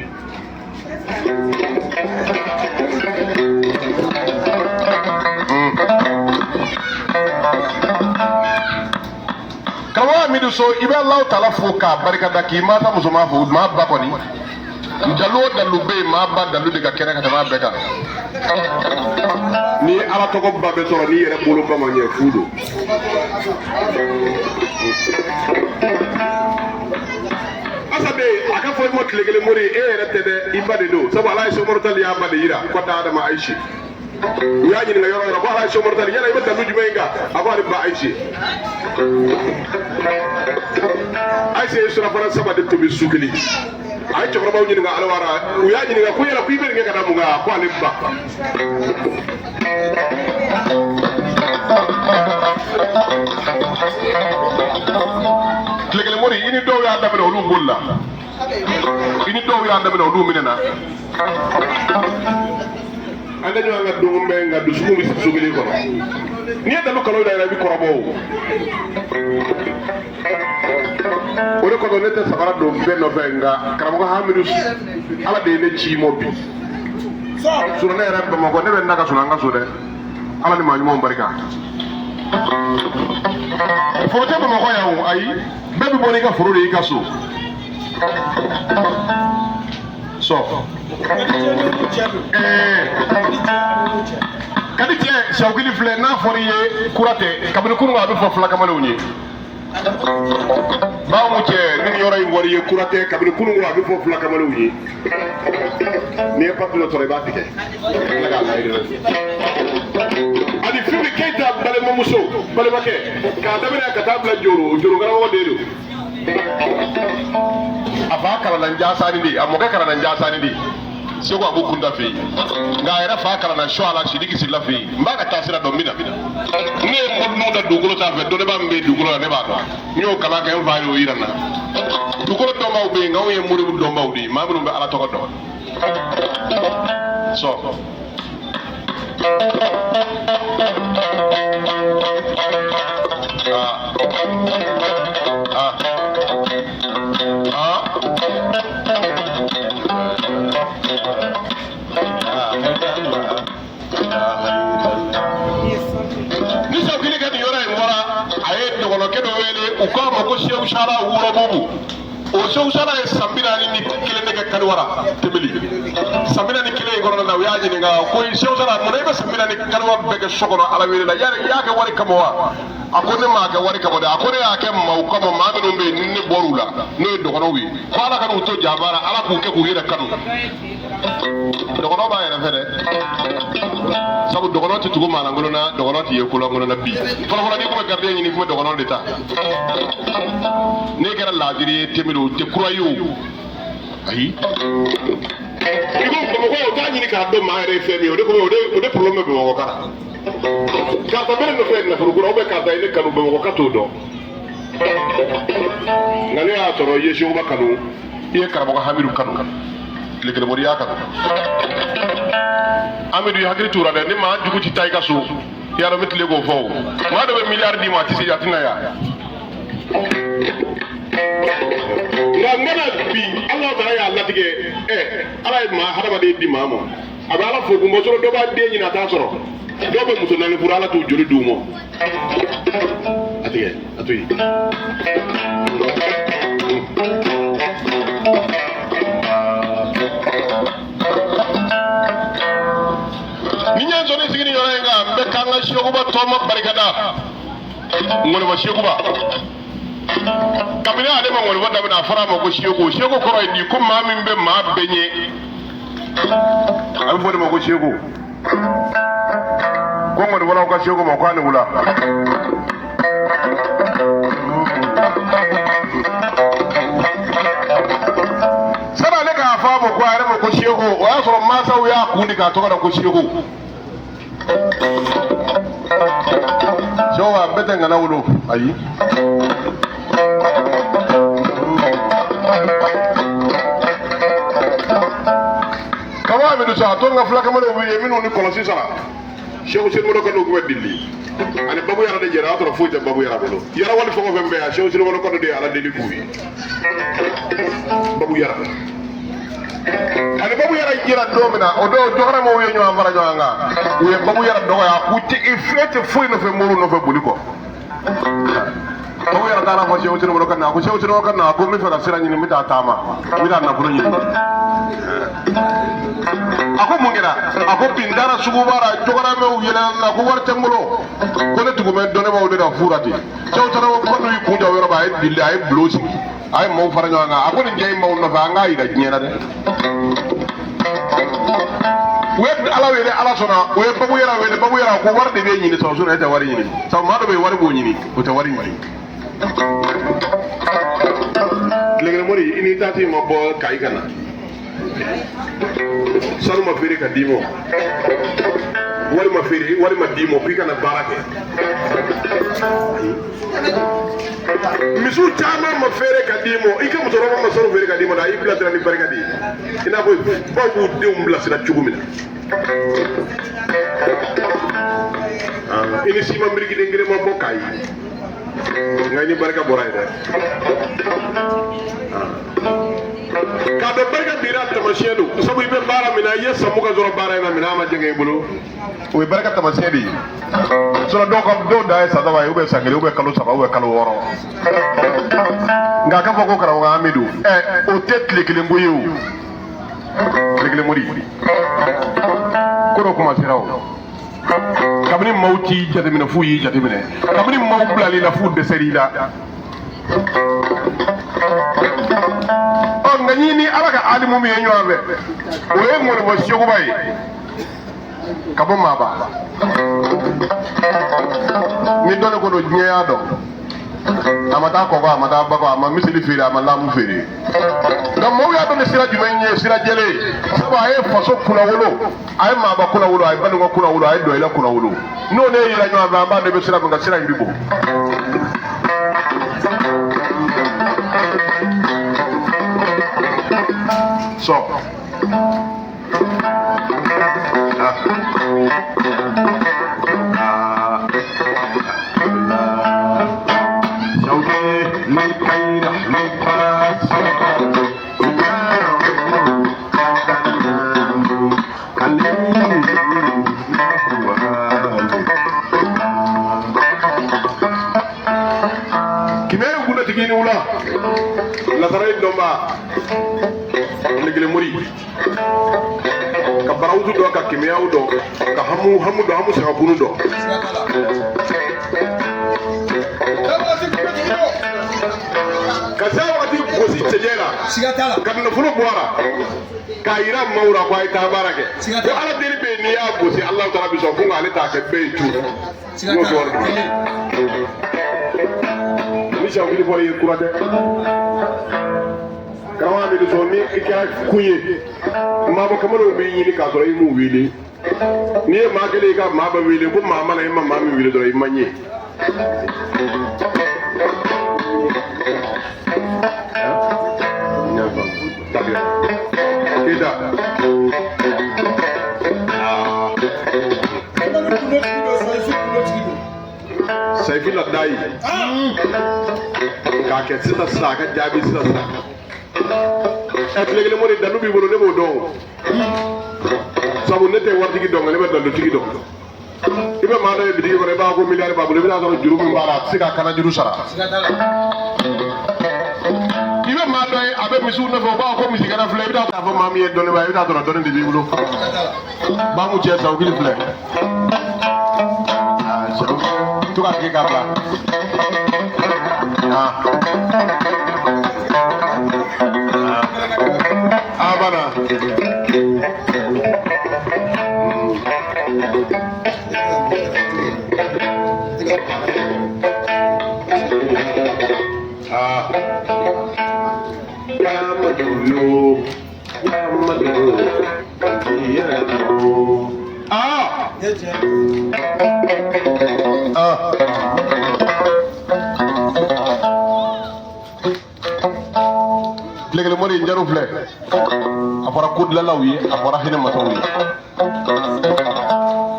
Karamɔgɔ Hamidu Sɔ, i bɛ Alahu taala fo k'a barika da, k'i mansa musoman fo. Maa ba kɔni, dalu o dalu bɛ yen, maa ba dalu de ka kɛnɛ ka tɛmɛ a bɛɛ kan. Ni Ala tɔgɔ ba bɛ sɔrɔ n'i yɛrɛ bolo ba ma ɲɛ, fu don. Asabe, a ka fɔ i ma tile kelen mori, e yɛrɛ tɛ dɛ, i ba de don. Sabu Ala ye Sɛki Tali y'a ba de yira ko da Adama Ayise. U y'a ɲininka yɔrɔ yɔrɔ ko Ala ye Sɛki Tali, yala i bɛ dalu jumɛn in kan? A ko ale ba Ayise. Ayise ye surafana 3 de tobi su kelen. A ye cɛkɔrɔbaw ɲininka Alawara, u y'a ɲininka ko yala ko i bɛ nin kɛ ka da mun kan? Ko ale ba. Tile kelen mori, i ni dɔw y'a daminɛ, olu bolila. I ni dɔw y'a daminɛ, olu minɛna. An tɛ ɲɔgɔn ka donko mɛn, nka dusukun bɛ so kelen kɔnɔ. N'i ye dalu kalo da yɛrɛ, i bɛ kɔrɔbɔ. O de kosɔn ne tɛ sabara don bɛɛ nɔfɛ, nka karamɔgɔ Hamidu, Ala de ye ne ci i ma bi. Sinon ne yɛrɛ Bamakɔ, ne bɛ n na ka sunɔgɔ an ka so dɛ. Ala ni maa ɲumanw barika. Foro tɛ Bamakɔ yan o, ayi, bɛɛ bɛ bɔ n'i ka foro de y'i ka so. Sɔ kadi cɛ sawukili filɛ, n'a fɔra i ye kura tɛ, kabini kunun a bɛ fɔ fulakamalenw ye. Baamu cɛ, ni nin yɔrɔ in fɔra i ye kura tɛ, kabini kunun a bɛ fɔ fulakamalenw ye. N'i ye papiye dɔ sɔrɔ, i b'a tigɛ tila k'a layidu. Ani Fifi Keyita balimamuso, balimakɛ, k'a daminɛ ka taa bila Joro, Joro karamɔgɔ de don. A fa kalanna Njasani de, a mɔkɛ kalanna Njasani de, Segu Abu Kunta fɛ yen, nka a yɛrɛ fa kalanna Suwala Sidiki Sila fɛ yen. N b'a ka taasira dɔn. N bɛ na, ne ye mɔdunu da dugukolo sanfɛ, dɔnnibaa min bɛ dugukolo la, ne b'a dɔn. N y'o kalan kɛ, n fa y'o yira n na. Dugukolo dɔnbaaw bɛ yen, nka anw ye moriw dɔnbaaw de ye, maa minnu bɛ Ala tɔgɔ dɔn. Sɔ aa aa aa ni sawukili ka nin yɔrɔ in bɔra, a ye dɔgɔnɔkɛ dɔ wele, u k'a ma ko Seku Sala Worobugu. O Seku Sala ye san 41 de kɛ kaliwara Tembeli. San 41 in kɔnɔna na, u y'a ɲininka ko Seku Sala, mun na i bɛ san 40 kaliwa bɛɛ kɛ so kɔnɔ Ala wele la? Yari i y'a kɛ wari kama wa? A ko ne m'a kɛ wari kama dɛ. A ko ne y'a kɛ maaw kama, maa minnu bɛ yen ni ne bɔr'u la, n'o ye dɔgɔnɔw ye, ko Ala kan'u to janfa la, Ala k'u kɛ k'u yɛrɛ kanu. Dɔgɔnɔ b'a yɛrɛ fɛ dɛ, sabu dɔgɔnɔ tɛ tugu maalankolon na, dɔgɔnɔ tɛ ye kolankolon na. Bi fɔlɔfɔlɔ, n'i tun bɛ gardien ɲini, i tun bɛ dɔgɔnɔ de ta. N'e kɛra laadiri ye Tembeli, o tɛ kura ye o, ayi. I ko Bamakɔ, o t'a ɲini k'a dɔn maa yɛrɛ ye fɛn min ye. O de kɔmi o de problème bɛ Bamakɔ kan. Karisa bɛ ne nɔfɛ nafolo ko la, ou bien karisa ye ne kanu, Bamakɔ ka t'o dɔn. Nka ne y'a sɔrɔ i ye Sekuba kanu, i ye karamɔgɔ Hamidu kanu, tile kelen bɔra i y'a kanu. Hamidu, i hakili t'o la dɛ. Ni maa jugu ti taa i ka so, i y'a dɔn n bɛ tile k'o fɔ. O maa dɔ bɛ miliyari d'i ma, a tɛ se, a tɛ na yan. Nka n kana bi, Ala taala y'a latigɛ. Ɛ Ala ye maa hadamaden di maa ma, a bɛ Ala fo kun bɔ sɔrɔ. Dɔ b'a den ɲini, a t'a sɔrɔ. Dɔw bɛ muso naani furu, Ala t'u joli d'u ma. A tigɛ, a to yen. Ni n ye nsɔni sigi nin yɔrɔ in kan, n bɛ k'an ka Sekuba tɔma barikada. Ŋɔnifɔ Sekuba, kabini ale ma ŋɔnifɔ daminɛ, a fɔra a ma ko Seku. Seku kɔrɔ ye di? Ko maa min bɛ maa bɛɛ ɲɛ, a bɛ fɔ o de ma ko Seku. Ko ŋɔnifɔlaw ka Seku ma ko a ni wula. Sani ale k'a fɔ a ma ko a yɛrɛ ma ko Seku, o y'a sɔrɔ mansaw y'a kun di k'a tɔgɔ da ko Seku. Sekuba, bɛɛ tɛ ŋana wolo, ayi. Kaba Amidu sa, a to n ka fulakamalenw bɛ yen minnu ni kɔlɔsi sara. Seku Selimɔdɔ Kanu tun bɛ deli ani babu yɛrɛ de jɛra, o y'a sɔrɔ foyi tɛ babu yɛrɛ bolo. Yɛrɛ wali fɛn o fɛn bɛ yan, Seku Selimɔdɔ Kanu de ye Ala deli k'u ye. Babu yɛrɛ ani babu yɛrɛ jɛra don min na, o don jɔkɔrɔmɛw ye ɲɔgɔn fara ɲɔgɔn kan, u ye babu yɛrɛ dɔgɔya k'u tɛ i fɛn tɛ foyi nɔfɛ moriw nɔfɛ boli kɔ. Babu yɛrɛ taara fɔ Seku Selimɔdɔ Kanu, a ko Seku Selimɔdɔ Kanu, a ko n bɛ fɛ ka sira ɲini, n bɛ taa taama, n bɛ taa nafolo ɲini. A ko mun kɛra? A ko bi n taara suguba la, jɔkɔrɔmɛw yɛlɛla n na ko wari tɛ n bolo, ko ne tugu bɛ dɔnnibaaw de la fu la ten. Seku Selimɔdɔ Kanu y'i kun jɔ o yɔrɔ ma, a ye dili, a ye bulon sigi, a ye maaw fara ɲɔgɔn kan. A ko nin jɛ in b'aw nɔfɛ, an k'a yira diɲɛ na dɛ. U ye Ala wele, Ala sɔnna. U ye babu yɛrɛ wele, babu yɛrɛ ko wari de bɛ ɲini sɔrɔ, sinon e tɛ wari ɲini. Sabu maa dɔ bɛ yen, wari b'o ɲini, o tɛ wari ɲini. Tile kelen mori i n'i taati ma bɔ Kayi ka na, sanu ma feere ka d'i ma, wari ma feere, wari ma d'i ma k'i ka na baara kɛ. Misiw caman ma feere ka d'i ma, i ka musokɔrɔba ma sanu feere ka d'i ma, a y'i bilasira ni barika de ye, i n'a fɔ baw b'u denw bilasira cogo min na. I ni siman birikiden kelen ma bɔ Kayi, nka i ni barika bɔra yen dɛ. K'a dɔn barika b'i la tamasiyɛn don, sabu i bɛ baara min na, i ye san 20 sɔrɔ baara in na, minɛn ma jɛngɛ i bolo, o ye barika tamasiyɛn de ye. Sinon dɔw ka dɔw dan ye san 3 ye, ou bien san 1, ou bien kalo 3, ou bien kalo 6. Nka a ka fɔ ko karamɔgɔ Amidu o tɛ tile kelen ko ye o. Tile kelen mori ko dɔ kuma sera o. Kabini maaw t'i jateminɛ f'u y'i jateminɛ, kabini maaw bilal'i la f'u dɛsɛr'i la. Ɔ nka n'i ni Ala ka alimu min ye ɲɔgɔn fɛ, o ye ŋɔnifɔ sekuba ye ka bɔ Maaba. Ni dɔnni ko don, diɲɛ y'a dɔn. A ma taa kɔkɔ, a ma taa bakɔ, a ma miseli feere, a ma lamu feere, nka maaw y'a dɔn ni sira jumɛn ye sira jɛlen ye, sabu a ye faso kunnawolo, a ye Maaba kunnawolo, a ye Baninkɔ kunnawolo, a ye Dɔyila kunnawolo. N'o ne yira ɲɔgɔn fɛ, an b'a dɔn i bɛ sira min kan, sira in bɛ bɔ. Sɔ Kɛmɛ ye kundatigi ni wula lasara ye dɔnba tile kelen mori ka barawutu dɔn, ka kɛmɛyaw dɔn, ka hamu hamu dɔn, hamu sagakunu dɔn. Ka se wagati gosi cɛcɛ la, ka nafolo bɔ a la k'a yira maaw la ko a ye taa baara kɛ, ko Ala deli bɛ yen, n'i y'a gosi Alahu taala bi sɔn, ko nka ale t'a kɛ bɛɛ ye cu n'o kɛ wari dun. Ni sawukili fɔra i ye kura tɛ, karamɔgɔ Amidu sɔn, ni i kɛra kun ye, maabɔ kamalenw b'i ɲini k'a sɔrɔ i m'u wele. N'i ye maa kelen i ka maa bɛɛ wele ko maa mana i ma maa min wele dɔrɔn i ma ɲɛ. Keita. Sayifu Ladayi k'a kɛ sisan sisan, a ka jaabi sisan sisan. Ɛ tile kelen mori dalu b'i bolo, ne b'o dɔn o, sabu ne tɛ waritigi dɔn, nka ne bɛ dalutigi dɔn. I bɛ maa dɔ ye bitigi kɔnɔ, i b'a ko miliyari b'a bolo, i bɛ n'a sɔrɔ juru min b'a la, a tɛ se k'a kana juru sara. I bɛ maa dɔ ye a bɛ misiw nɔfɛ, o b'a fɔ ko misigɛnna filɛ, i bɛ taa fɔ maa min ye dɔnnibaa ye, i bɛ taa sɔrɔ dɔnni de b'i bolo. Bamu cɛ sawukili filɛ, to k'a tigi k'a bila. A banna. Ah. Ah. Ah. Tile kelen mori njaru filɛ, a fɔra kodilalaw ye, a fɔra hinɛ masaw ye,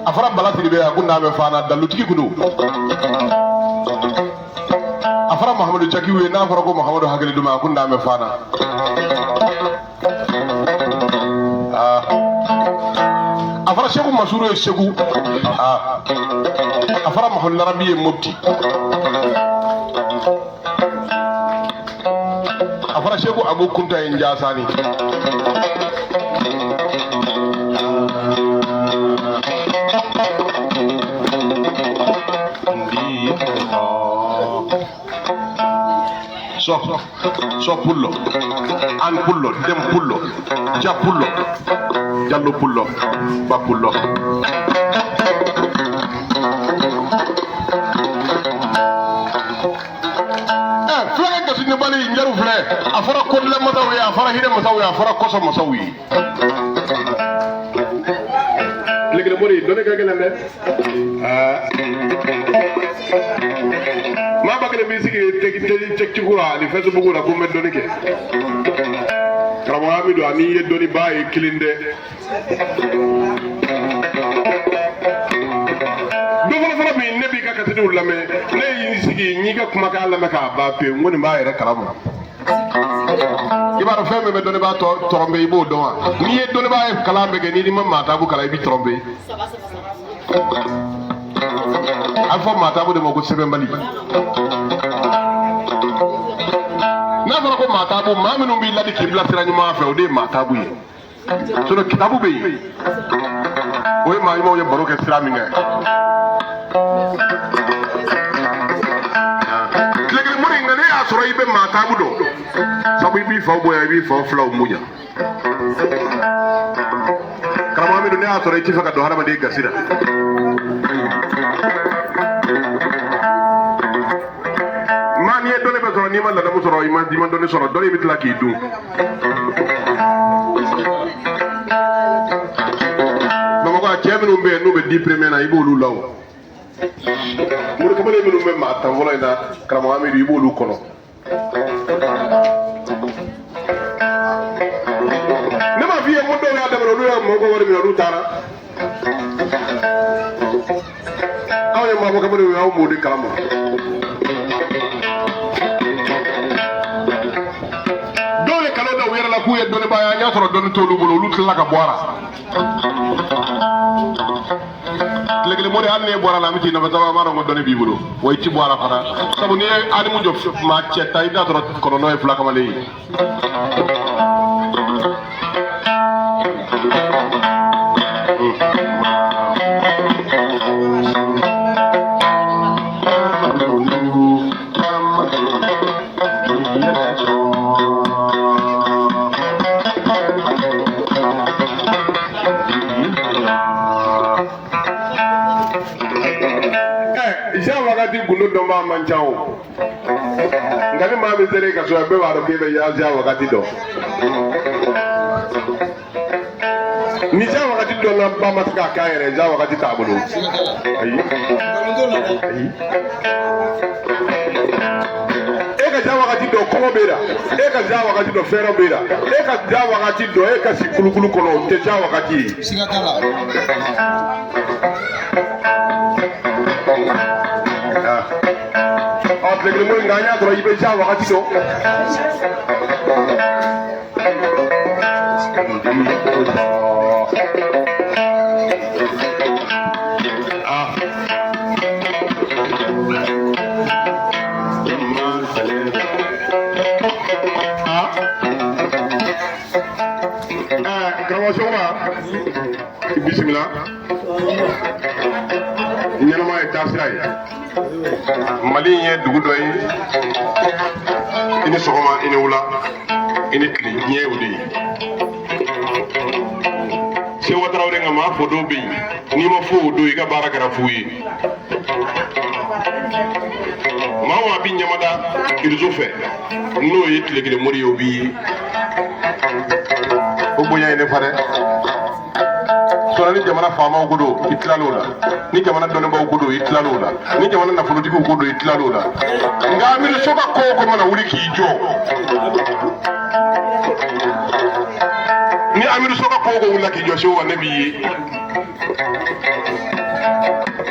a fɔra Bala Sidibe, a ko n'a bɛ faana dalutigi kun don. A fɔra Mahamadu Cakiw ye, n'a fɔra ko Mahamadu hakili duman, a ko n'a bɛ faana. A fɔra Seku Masuru ye Segu, a fɔra Mahamadu Larabi ye Mopti, a fɔra Seku Abu Kunta ye Njasani. So so pullo an pullo dem pullo ja pullo jallo pullo ba pullo. Fulakɛ gasi ni bali njaru filɛ. A fɔra kodilan masaw ye, a fɔra hinɛ masaw ye, a fɔra kɔsɔn masaw ye. Tile kelen mori dɔnni ka gɛlɛn dɛ. Maa ba kelen b'i sigi tɛkicogo la ani Facebook la ko n bɛ dɔnni kɛ. Karamɔgɔ Amidu, ani i ye dɔnnibaa ye kelen dɛ. Don fɔlɔfɔlɔ min ne b'i ka kasɛtiw lamɛn, ne y'i sigi n y'i ka kumakan lamɛn k'a ban pewu, n ko nin b'a yɛrɛ kalama. I b'a dɔn fɛn min bɛ dɔnnibaa tromper, i b'o dɔn wa? N'i ye dɔnnibaa ye kalan bɛɛ kɛ, n'i ma maatabu kalan, i b'i tromper. A bɛ fɔ maatabu de ma ko sɛbɛnbali. N'a fɔra ko maatabu, maa minnu b'i ladi k'i bila sira ɲuman fɛ, o de ye maatabu ye. Sinon kitabu bɛ yen, o ye maa ɲumanw ye baro kɛ sira min kɛ. Tile kelen mori, nka ne y'a sɔrɔ i bɛ maatabu dɔn, sabu i b'i faw bonya, i b'i faw filaw bonya. Karamɔgɔ Amidu, ne y'a sɔrɔ i t'i fɛ ka don hadamaden gasi la. Maa n'i ye dɔnni bɛɛ sɔrɔ, n'i ma ladamu sɔrɔ, i ma dɔnni sɔrɔ, dɔnni bɛ tila k'i dun. Bamakɔ a cɛ minnu bɛ yen n'u bɛ 10 premiers na, i b'olu la o. Mori kamalen minnu bɛ maa tan fɔlɔ in na, karamɔgɔ Amidu, i b'olu kɔnɔ. Ne m'a f'i ye ko dɔw y'a daminɛ, olu y'a mɔgɔ wari minɛ, olu taara. Anw ye maabɔ kamalenw ye, anw b'o de kalama. Dɔw ye kalon da u yɛrɛ la k'u ye dɔnnibaa ye, an y'a sɔrɔ dɔnni t'olu bolo, olu tilala ka bɔ a la. Tile kelen mori, hali n'e bɔra la, an bɛ t'i nɔfɛ, sabu an b'a dɔn ko dɔnni b'i bolo, wa i ti bɔ a la fana, sabu n'i ye alimu jɔ maa cɛ ta, i bɛ t'a sɔrɔ kɔnɔntɔn ye fila kamalen ye. Jean wagati gundo dɔnbaa man ca o, nka ni maa min sera i ka so, bɛɛ b'a dɔn k'e bɛ Jean wagati dɔn. Ni Jean wagati dɔnna ba ma se k'a k'a yɛrɛ, Jean wagati t'a bolo. Ayi, ayi, e ka Jean wagati dɔn, kɔngɔ b'e la. E ka Jean wagati dɔn, fɛrɛ b'e la. E ka Jean wagati dɔn, e ka si kulukulu kɔnɔ, o tɛ Jean wagati ye. Siga t'a la. Ɔ, tile kelen ko in, nka an y'a sɔrɔ i bɛ Jean wagati dɔn. Ah. Ah. Karamɔgɔ Sekuba, i bisimila. Ɲɛnama ye taasira ye. Mali in ye dugu dɔ ye. I ni sɔgɔma, i ni wula, i ni tile, diɲɛ o de ye. Sekuba Tarawele, nka maa fo dɔw bɛ yen, n'i ma fo o don, i ka baara kɛra fu ye. Maa o maa bi ɲamada réseau fɛ, n'o ye tile kelen mori ye, o b'i ye. O bonya ye ne fa dɛ. Sɔrɔ ni jamana faamaw ko don, i tilal'o la. Ni jamana dɔnnibaaw ko don, i tilal'o la. Ni jamana nafolotigiw ko don, i tilal'o la. Nka Amidu So ka ko o ko mana wuli k'i jɔ, ni Amidu So ka ko o ko wulila k'i jɔ, Sekuba, ne b'i ye.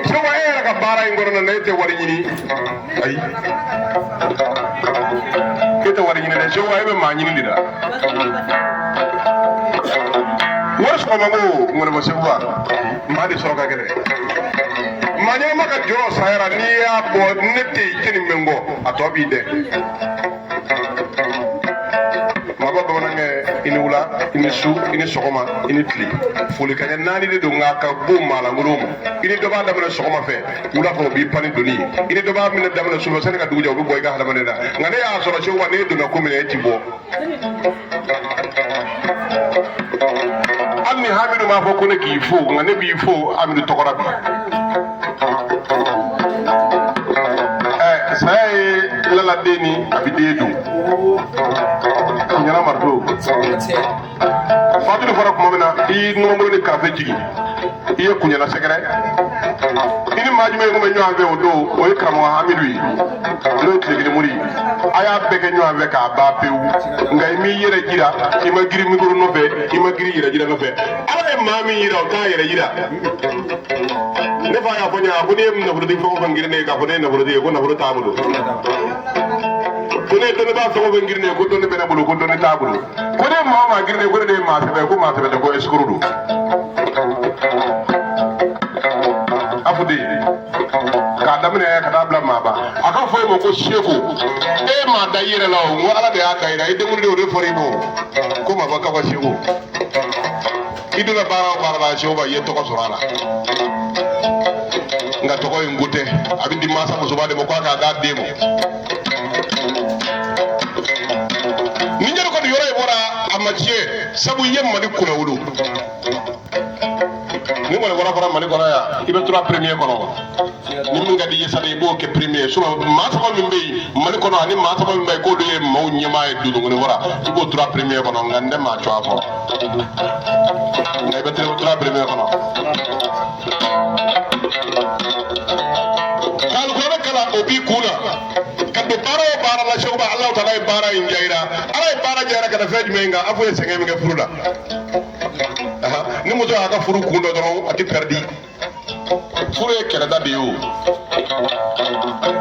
Sekuba, e yɛrɛ ka baara in kɔnɔna na, e tɛ wari ɲini. Ayi, e tɛ wari ɲini dɛ. Sekuba, e bɛ maa ɲini de la. Wari sɔrɔ man go ŋɔnɛbɔ. Sekuba, maa de sɔrɔ ka gɛlɛn. Maa ɲɛnama ka jɔrɔ sayara, n'i y'a bɔ, ne tɛ yen, tɛ nin bɛ n kɔ, a tɔ b'i dɛ. Maaba bamanankɛ, i ni wula, i ni su, i ni sɔgɔma, i ni tile. Folikanɲɛ naani de don, nka ka bon maalankolon ma. I ni dɔ b'a daminɛ sɔgɔma fɛ, wula fɛ o b'i pan ni doni ye. I ni dɔ b'a minɛ daminɛ sufɛ, sani ka dugu jɛ, o bɛ bɔ i ka hadamaden na. Nka ne y'a sɔrɔ, Sekuba, n'e donna ko min na, e ti bɔ. Hali ni Hamidu m'a fɔ ko ne k'i fo, nka ne b'i fo Hamidu tɔgɔ la bi. Ɛ, saya ye laladen ni a bɛ den dun. Fatuli fɔra tuma min na, i y'i numanbolo ni karafe jigin, i ye kuɲɛla sɛgɛrɛ. I ni maa jumɛn kun bɛ ɲɔgɔn fɛ o don? O ye karamɔgɔ Hamidu ye, n'o ye tile kelen mori ye. A y'a bɛɛ kɛ ɲɔgɔn fɛ k'a ban pewu, nka i m'i yɛrɛ jira, i ma girin mikoro nɔfɛ, i ma girin yɛrɛ jira nɔfɛ. Ala ye maa min yira, o t'a yɛrɛ jira. Ne fa y'a fɔ n ɲɛna ko n'i ye nafolotigi fɛn o fɛn girin ne ye k'a fɔ ne ye nafolotigi ye, ko nafolo t'a bolo. Ko ne ye dɔnnibaa fɛn o fɛn girin ne ye, ko dɔnni bɛ ne bolo, ko dɔnni t'a bolo. Ko ne ye maa o maa girin ne ye, ko ne de ye maa sɛbɛ ye, ko maa sɛbɛ tɛ, ko escroc don. Afuden k'a daminɛ ka taa bila maaba, a ka fɔ e ma ko seko, e m'a da i yɛrɛ la o, n ko Ala de y'a da i la. I denkundi o de fɔra i ma o, ko maaba ka fɔ seko. I donna baara o baara la, seko, i ye tɔgɔ sɔrɔ a la, nka tɔgɔ in ko tɛ. A bɛ di mansa musoba de ma ko a k'a d'a den ma. Ni yɛrɛ kɔni yɔrɔ in bɔra, a ma tiɲɛ, sabu i ye Mali kunnawolo. Ni kɔni bɔra fara Mali kɔnɔ yan, i bɛ trois premier kɔnɔ. Ni min ka di i ye sa, i b'o kɛ premier. Sinon maa saba min bɛ yen Mali kɔnɔ ani maa saba min bɛ yen k'olu ye maaw ɲɛmaa ye dudukɔnɔ bɔra, i b'o trois premier kɔnɔ. Nka n tɛ maa tɔgɔ fɔ, nka i bɛ trois premier kɔnɔ. K'alikuranɛ kalan, o b'i kun na ka don baara o baara la. Sekuba, Alahu taala ye baara in diya i la. Ala ye baara diya i la ka na fɛn jumɛn kan? A fɔ ye sɛgɛn min kɛ furu la. Ni muso y'a ka furu kun dɔ dɔrɔn, a tɛ pɛridi. Furu ye kɛlɛda de ye o.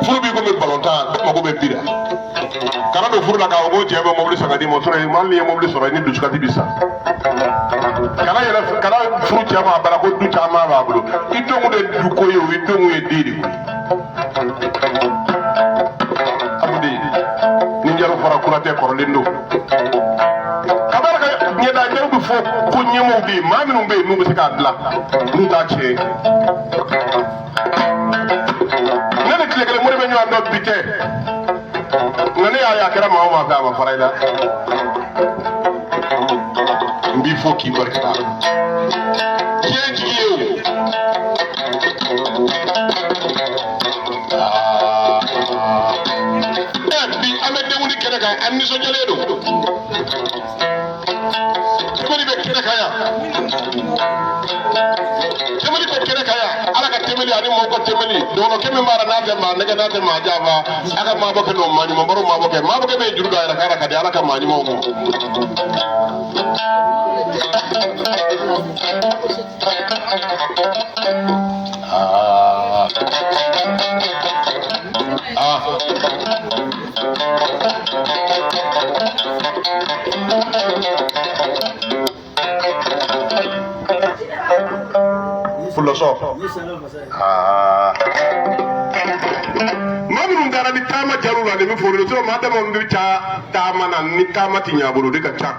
Furu b'i komi balontan, bɛɛ mago bɛ bi la. Kana don furu la k'a fɔ ko cɛ bɛ mobili san ka d'i ma sɔrɔ. Hali n'i ye mobili sɔrɔ, i ni dusukasi bi sa. Kana yɛrɛ, kana furu cɛ ma a bara ko du caman b'a bolo. I denw de du ko ye o, i denw ye den de ko ye. Amudi ni jalo fɔra, kura tɛ, kɔrɔlen don. Kabara ka ɲɛda jalo bɛ fɔ ko ɲɛmɔgɔw bɛ yen, maa minnu bɛ yen n'u bɛ se k'a dilan, n'u t'a tiɲɛ. Ne ni tile kelen mori bɛ ɲɔgɔn dɔn bi tɛ, nka ne y'a ye a kɛra maa o maa fɛ, a ma fara i la. N b'i fo k'i barika da. Diɲɛ jigi ye o. Bi an bɛ denkundi kɛnɛ kan, an nisɔndiyalen don. Tɛmɛni bɛ kɛnɛ kan yan, tɛmɛni bɛ kɛnɛ kan yan. Ala ka tɛmɛni ani mɔgɔw ka tɛmɛni. Dɔgɔnɔkɛ min b'a la, n'a tɛ maa nɛgɛ, n'a tɛ maa janfa, a ka maabɔ kɛ n'o maa ɲuman baro. Maabɔ kɛ, maabɔ kɛ bɛ juru don a yɛrɛ kan ka di Ala ka maa ɲumanw ma. Aa aa Fulɔsɔ. Aa, maa minnu taara ni taama jar'u la, nin bɛ foro sɔrɔ. Maa dama min bɛ ca taama na, ni taama ti ɲɛ a bolo, o de ka ca.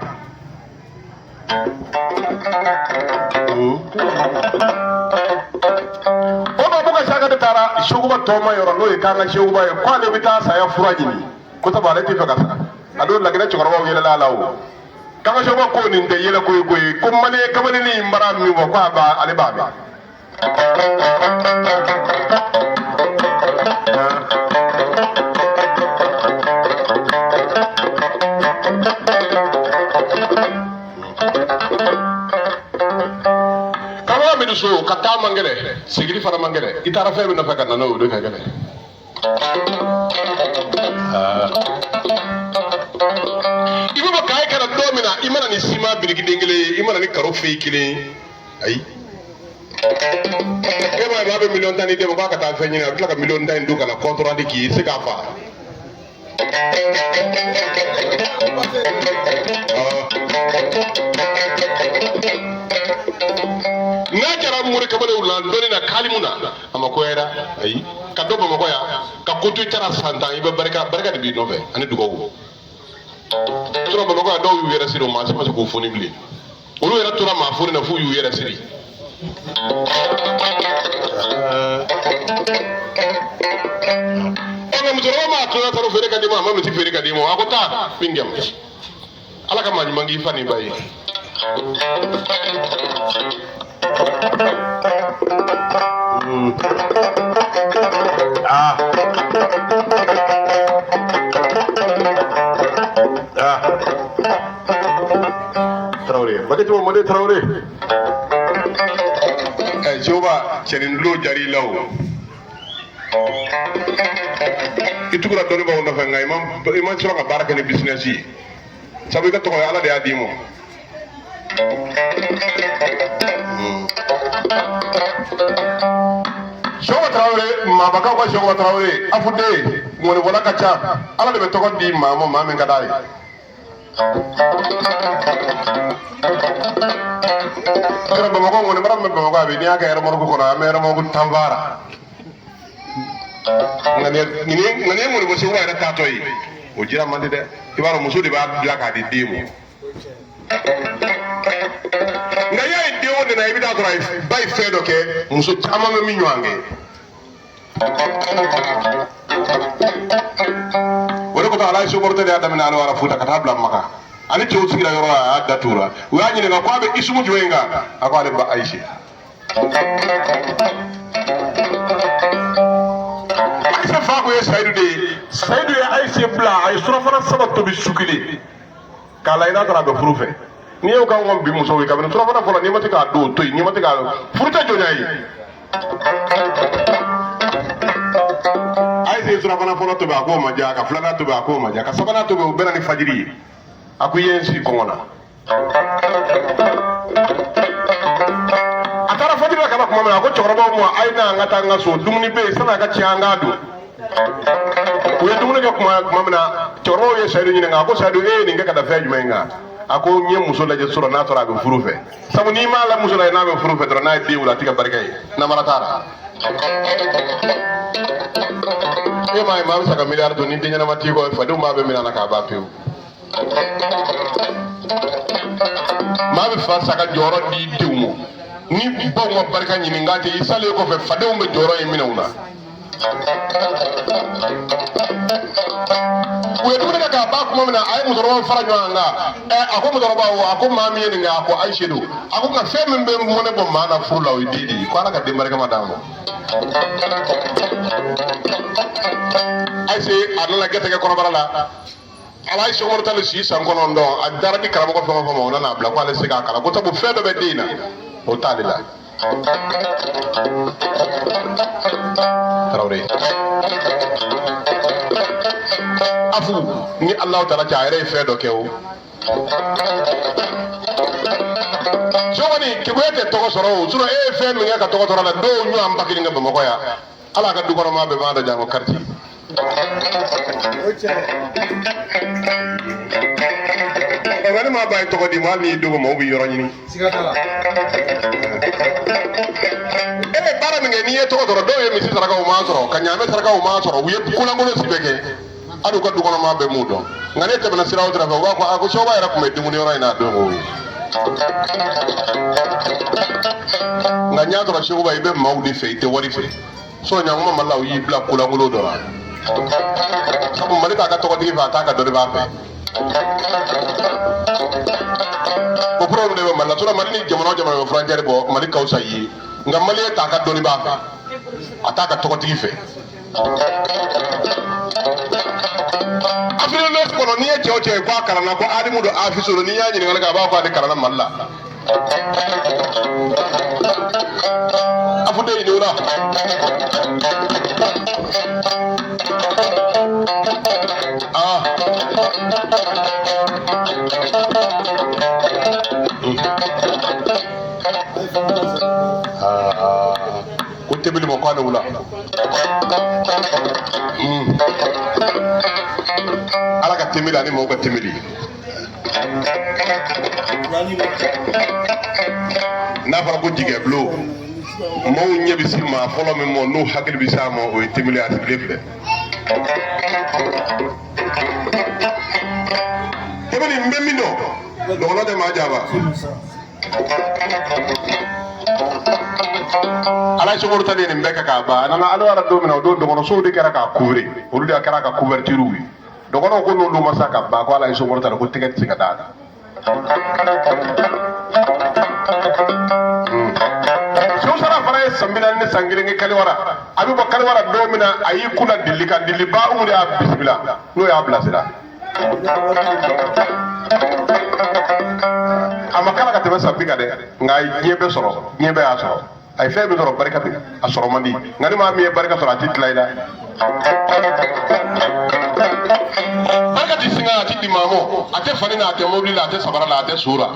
O ma bɔ ka de taara Sekuba tɔma yɔrɔ, n'o ye k'an ka Sekuba ye, ko ale bɛ taa saya fura ɲini, ko sabu ale tɛ fɛ ka sa. A don Laginɛ cɛkɔrɔbaw yɛlɛla a la o. K'an ka Sekuba ko nin tɛ yɛlɛ ko ye koyi, ko maliyɛn kamalennin in bara min fɔ, ko a b'a ale b'a mɛn. Kamara min so ka taa man gɛlɛ, segili fana man gɛlɛ. I taara fɛn min nɔfɛ ka na n'o ye, o de ka gɛlɛ. I bɛ bɔ Kayi ka na don min na, i ma na ni siman biriki den kelen ye, i ma na ni karo feyi kelen ye, ayi. E b'a ye, maa bɛ miliyɔn 10 di den ma k'a ka taa fɛn ɲini, a bɛ tila ka miliyɔn 10 in dun ka na compte rendu k'i ye, i tɛ se k'a fa. N'a kɛra mori kamalenw la dɔnni na kalimu na, a ma koya, ayi. Ka dɔ Bamakɔ yan ka ko to i taara san 10, i bɛ barika, barika de b'i nɔfɛ ani dugawu. Sinon Bamakɔ yan, dɔw y'u yɛrɛ siri, o maa si ma se k'u foni bilen. Olu yɛrɛ tora maa foni na f'u y'u yɛrɛ siri. Ɔ, nka musokɔrɔba ma tora taro feere ka di ma, a ma misi feere ka di ma. A ko taa min kɛ, Ala ka maa ɲuman k'i fa n'i ba ye. Ah. Ah. tɛmɛ Mɔden Tarawele. Ɛ Sekuba, cɛnin dulo jar'i la o. I tugura dɔnnibaaw nɔfɛ, nka i ma sɔrɔ ka baara kɛ ni business ye, sabu i ka tɔgɔ ye Ala de y'a d'i ma. Sekuba Tarawele, maabakaw ka Sekuba Tarawele, afude ŋɔnifɔla ka ca. Ala de bɛ tɔgɔ di maa ma, maa min ka d'a ye. Kɛra Bamakɔ, ŋɔni bara min bɛ Bamakɔ, a bɛ n'i y'a kɛ remorque kɔnɔ, an bɛ remorque tan fara. Nka nin ye ŋɔnifɔ Sekuba yɛrɛ taatɔ ye, o jira man di dɛ. I b'a dɔn, muso de b'a dilan k'a di den ma. Nka i y'a ye, den o den na, i bɛ taa sɔrɔ a ye ba ye fɛn dɔ kɛ, muso caman bɛ min ɲɔgɔn kɛ. O de kosɔn Ala ye sokɔrɔtɛ de y'a daminɛ ale wara Futa ka taa bila Maka. Ale cɛw sigira yɔrɔ la, a y'a datu la. U y'a ɲininka ko a bɛ isumu jumɛn kan? A ko ale ba Ayise. Ayise fa ko ye Sayidu de ye. Sayidu ye Ayise bila, a ye surafana saba tobi su kelen k'a la i n'a sɔrɔ a bɛ furu fɛ. N'i y'o kan kɔn bi musow ye, kabini surafana fɔlɔ, n'i ma se k'a don, o to yen. N'i ma se k'a furu tɛ jɔnya ye. Ayise ye surafana fɔlɔ tobi, a k'o ma diya. Ka filanan tobi, a k'o ma diya. Ka sabanan tobi, o bɛnna ni fajiri ye. A ko i ye n si kɔngɔ na. A taara fajiri la ka na tuma min na, a ko cɛkɔrɔbaw ma: a ye na, an ka taa an ka so, dumuni bɛ yen, sani a ka tiɲɛ, an k'a dun. U ye dumuni kɛ tuma min na, cɛkɔrɔbaw ye Sayidu ɲininka. A ko: Sayidu, e ye nin kɛ ka da fɛn jumɛn kan? A ko: n ye muso lajɛ sɔrɔ n'a sɔrɔ a bɛ furu fɛ, sabu n'i m'a la muso lajɛ n'a bɛ furu fɛ dɔrɔn, n'a ye den wolo, a tɛ ka barika ye. Namara t'a la. E m'a ye, maa bɛ se ka miliyari dun, ni den ɲɛnama t'i kɔ, fadenw b'a bɛɛ minɛ a la k'a ban pewu. Maa bɛ fa sa ka jɔyɔrɔ di denw ma, ni baw ma barika ɲini k'a tɛ i salen kɔfɛ, fadenw bɛ jɔyɔrɔ in minɛ u la. U ye dumuni kɛ k'a ban tuma min na, a ye musokɔrɔbaw fara ɲɔgɔn kan. Ɛ, a ko musokɔrɔbaw, a ko maa min ye nin kɛ, a ko Ayise don. A ko nka fɛn min bɛ mɔnɛ bɔ maa na furu la, o ye den de ye. Ko Ala ka den barikama d'a ma. Ayise, a nana gɛtɛgɛ kɔnɔbara la. Ala ye Sɛkumaru Tali si san 9, a dara di karamɔgɔ fɛn o fɛn ma, o nana a bila ko ale se k'a kalan, ko sabu fɛn dɔ bɛ den in na, o t'ale la. Tarawele afu ni Alahu taala cɛ, a yɛrɛ ye fɛn dɔ kɛ. O sɔgɔni keguya tɛ tɔgɔ sɔrɔ o. Sinon e ye fɛn min kɛ ka tɔgɔ sɔrɔ a la, dɔw ɲɔgɔn ba kelen kɛ Bamakɔ yan, ala ka du kɔnɔ maa bɛɛ b'a dɔn janko quartier. Nka ni maa ba ye tɔgɔ d'i ma, hali n'i dogo, maaw bɛ yɔrɔ ɲini. E bɛ baara min kɛ, n'i ye tɔgɔ sɔrɔ, dɔw ye misi saraka, u m'a sɔrɔ, ka ɲaamɛ saraka, u m'a sɔrɔ, u ye kolankolon si bɛɛ kɛ, hali u ka du kɔnɔ maa bɛɛ m'u dɔn. Nka ne tɛmɛna sira o sira fɛ, u b'a fɔ a ko Sekuba yɛrɛ tun bɛ dumuni yɔrɔ in na a don o. Nka n y'a sɔrɔ Sekuba, i bɛ maaw de fɛ, i tɛ wari fɛ. Sɔ ɲankuma Mali la, u y'i bila kolankolon dɔ la, sabu Mali t'a ka tɔgɔtigi fɛ, a t'a ka dɔnni b'a fɛ. O problème de bɛ Mali la. Sinon Mali ni jamana o jamana bɛ frontière bɔ, Mali ka fisa i ye. Nka Malien t'a ka dɔnni b'a fɛ, a t'a ka tɔgɔtigi fɛ. Afrique de l'Ouest kɔnɔ, n'i ye cɛ o cɛ ye ko a kalanna, ko alimu don, afisi don, n'i y'a ɲininkali kɛ, a b'a fɔ ale kalanna Mali la. Afude ɲini o la. Ah. Ah. Ko tebili ma ko ale wula. Ala ka tebili ani mɔgɔw ka tebili. N'a fɔra ko jigɛ bulon, maaw ɲɛ bɛ se maa fɔlɔ min ma, n'u hakili bɛ s'a ma, o ye tebili. A sigilen filɛ tebili. N bɛ min dɔn, dɔgɔnɔ tɛ maa jaba. Ala ye sokoro tali nin bɛɛ kɛ k'a ban, a nana ala yɛrɛ don min na, o don dɔgɔnɔsow de kɛra k'a couvrir, olu de kɛra ka couverture ye. Dɔgɔnɔw ko n'olu ma sa ka ban, ko Ala ye sokoro tali, ko tɛgɛ tɛ se ka d'a kan. Seku Sara fana ye san 40 ni san kelen kɛ Kaliwara. A bɛ bɔ Kaliwara don min na, a y'i kun da dili kan, diliba Umu de y'a bisimila, n'o y'a bilasira. A ma kala ka tɛmɛ Sapi kan dɛ, nka a ye diɲɛ bɛɛ sɔrɔ, diɲɛ bɛɛ y'a sɔrɔ. A ye fɛn min sɔrɔ, barika de, a sɔrɔ man di. Nka ni maa min ye barika sɔrɔ, a ti tila i la. Barika ti singa, a ti di maa ma, a tɛ fani na, a tɛ mobili la, a tɛ sabara la, a tɛ so la.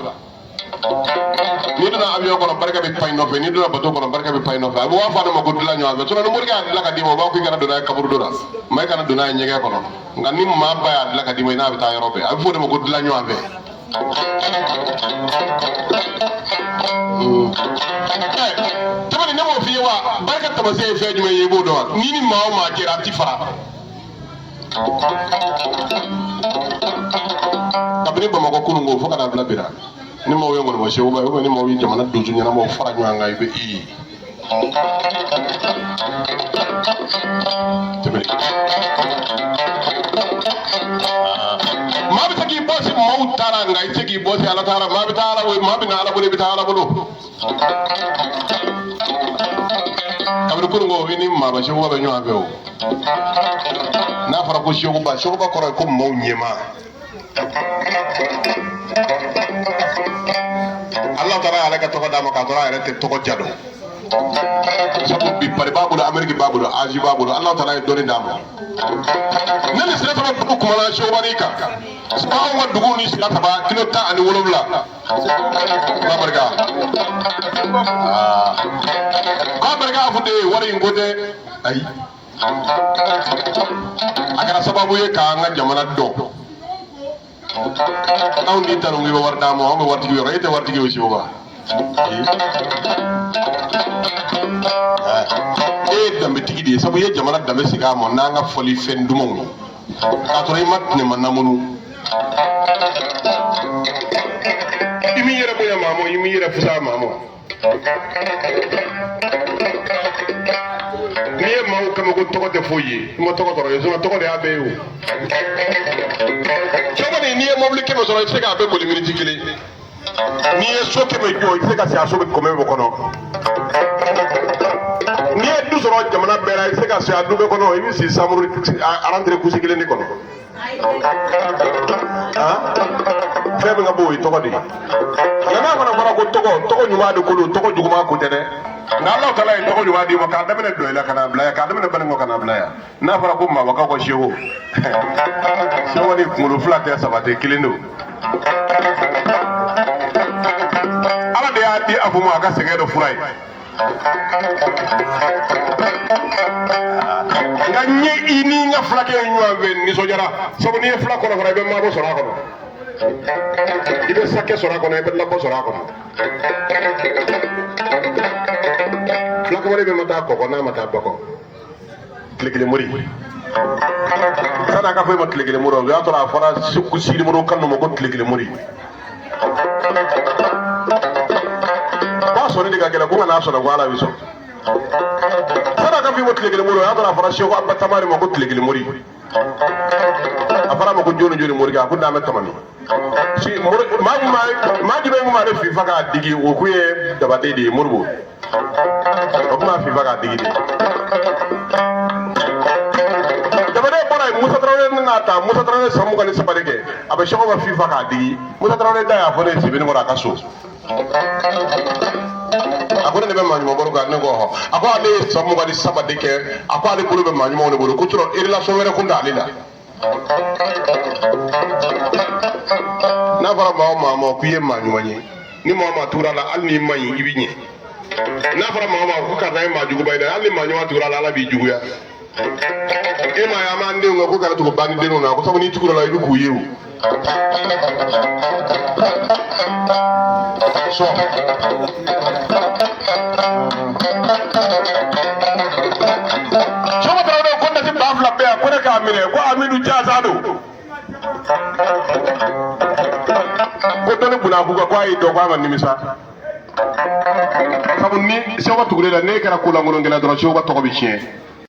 N'i donna avion kɔnɔ, barika bɛ pan i nɔfɛ. N'i donna bateau kɔnɔ, barika bɛ pan i nɔfɛ. A bɛ waa fɔ a ma ko dilan ɲɔgɔn fɛ. Sinon ni morikɛ y'a dilan ka d'i ma, o b'a fɔ k'i kana don n'a ye kaburudo la, maa i kana don n'a ye ɲɛgɛn kɔnɔ. Nka ni maa ba y'a dilan ka d'i ma, i n'a bɛ taa yɔrɔ bɛɛ. A bɛ fɔ o de ma ko dilan ɲɔgɔn fɛ. Tabali, ne m'o f'i ye wa? Barika taamasiyɛn ye fɛn jumɛn ye, i b'o dɔn wa? N'i ni maa o maa jɛra, a ti fara. Kabini Bamakɔ kunun ko fo ka na bila bi la, ni maaw ye ŋɔnibɔ sekuba ye, ni maaw ye jamana donso ɲɛnamaw fara ɲɔgɔn kan, i bɛ i ye tɛmɛ. Maa bɛ se k'i bɔsi maaw taara, nka i tɛ se k'i bɔsi Ala taara. Maa bɛ taa Ala bolo, maa bɛ na Ala bolo, i bɛ taa Ala bolo. Kabini kunun ko, i ni maaba sekuba bɛ ɲɔgɔn fɛ o. N'a fɔra ko sekuba, sekuba kɔrɔ ye ko maaw ɲɛmaa. Ala taara y'ale ka tɔgɔ d'a ma k'a sɔrɔ a yɛrɛ tɛ tɔgɔ ja dɔn. Sabu bi Paris b'a bolo, Ameriki b'a bolo, Asie b'a bolo. Ala taara ye dɔnni d'a ma. Ne ni sira saba dugu kumana sekuba ni kan. Anw ka dugu ni sira saba kilo 17. K'a barika, k'a barika. A fɔ de wari in ko tɛ, ayi, a kɛra sababu ye k'an ka jamana dɔn. Anw n'i tanu k'i bɛ wari d'an ma, anw bɛ waritigi yɔrɔ, e tɛ waritigi ye o. Sekuba, e ye danbetigi de ye, sabu i ye jamana danbe segin a ma n'an ka fɔli fɛn dumanw ye, k'a sɔrɔ i ma tinɛma namunu. I m'i yɛrɛ bonya maa ma, i m'i yɛrɛ fisaya maa ma. N'i ye maaw kama ko tɔgɔ tɛ foyi ye, i ma tɔgɔ sɔrɔ ye, sinon tɔgɔ de y'a bɛɛ ye o. Cogo di n'i ye mobili 100 sɔrɔ, i tɛ se k'a bɛɛ boli miniti kelen? N'i ye so 100 jɔ, i tɛ se ka si a so bɛ kɔmɛ bɛɛ kɔnɔ. N'i ye du sɔrɔ jamana bɛɛ la, i tɛ se ka si a du bɛɛ kɔnɔ. I bɛ si chambre rentrée couche kelen de kɔnɔ. Fɛn min ka bon, o ye tɔgɔ de ye. Nka n'a fana fɔra ko tɔgɔ, tɔgɔ ɲuman de ko don, tɔgɔ juguman ko tɛ dɛ. Nka Ala taala ye tɔgɔ ɲuman d'i ma k'a daminɛ Dɔyila ka n'a bila yan, k'a daminɛ Baninkɔ ka n'a bila yan. N'a fɔra ko mabakaw ka seko, seko ni kunkolo fila tɛ, saba tɛ, kelen don. Ala de y'a di a fɔ ma a ka sɛgɛn dɔ fura ye. Nka n ye i ni n ka fulakɛ ye ɲɔgɔn fɛ, nisɔndiyara, sabu n'i ye fula kɔnɔ fara, i bɛ maabɔ sɔrɔ a kɔnɔ, i bɛ sakɛ sɔrɔ a kɔnɔ, i bɛ labɔ sɔrɔ a kɔnɔ. Fulakɛ bɛ ma taa kɔkɔ n'a ma taa bakɔ tile kelen mori sani a ka fɔ e ma tile kelen mori, o y'a sɔrɔ a fɔra Sidi Modibo Kanu ma ko tile kelen mori. K'a sɔnni de ka gɛlɛn, ko nka n'a sɔnna ko Ala bɛ sɔn. Sani a ka fɔ i ma tile kelen mori, o y'a sɔrɔ a fɔra Seko Aba Tamari ma ko tile kelen mori. A fɔra a ma ko joni joni morikɛ, a ko n'an bɛ tamani si maa maa jumɛn kun b'ale fifa k'a digi, o kun ye Jabatɛ de ye. Moribo, o kun b'a fifa k'a digi de. Jabatɛ bɔra yen, Musa Tarawele nana ta. Musa Tarawele san 23 de kɛ a bɛ Sɛkuba fifa k'a digi. Musa Tarawele da y'a fɔ ne ye Sebenikɔrɔ a ka so, a ko ne de bɛ maa ɲuman bolo kan. Ne ko ɔhɔ. A ko ale ye san 23 de kɛ, a ko ale bolo bɛ maa ɲumanw de bolo, ko sɔrɔ relation wɛrɛ kun t'ale la. N'a fɔra maa o maa ma k'i ye maa ɲuman ye, ni maa o maa tugura la, hali n'i ma ɲi, i bɛ ɲɛ. N'a fɔra maa o maa ko karisa ye maa juguba ye dɛ, hali ni maa ɲuman tugura la, Ala b'i juguya. E m'a ye an b'an denw kan ko kana tugu bandi denw na, ko sabu n'i tugura la, i bɛ k'u ye o sɔn. Sɔgɔ Tarawele ko nasi 2000 bɛ yan, ko ne k'a minɛ, ko Amidu Jasa don, ko dɔnni bunakun kan, ko a y'i dɔn, ko a ma nimisa. Sabu ni Sɛkuba tugura la, n'e kɛra kolankolonkɛla dɔrɔn, Sɛkuba tɔgɔ bɛ tiɲɛ.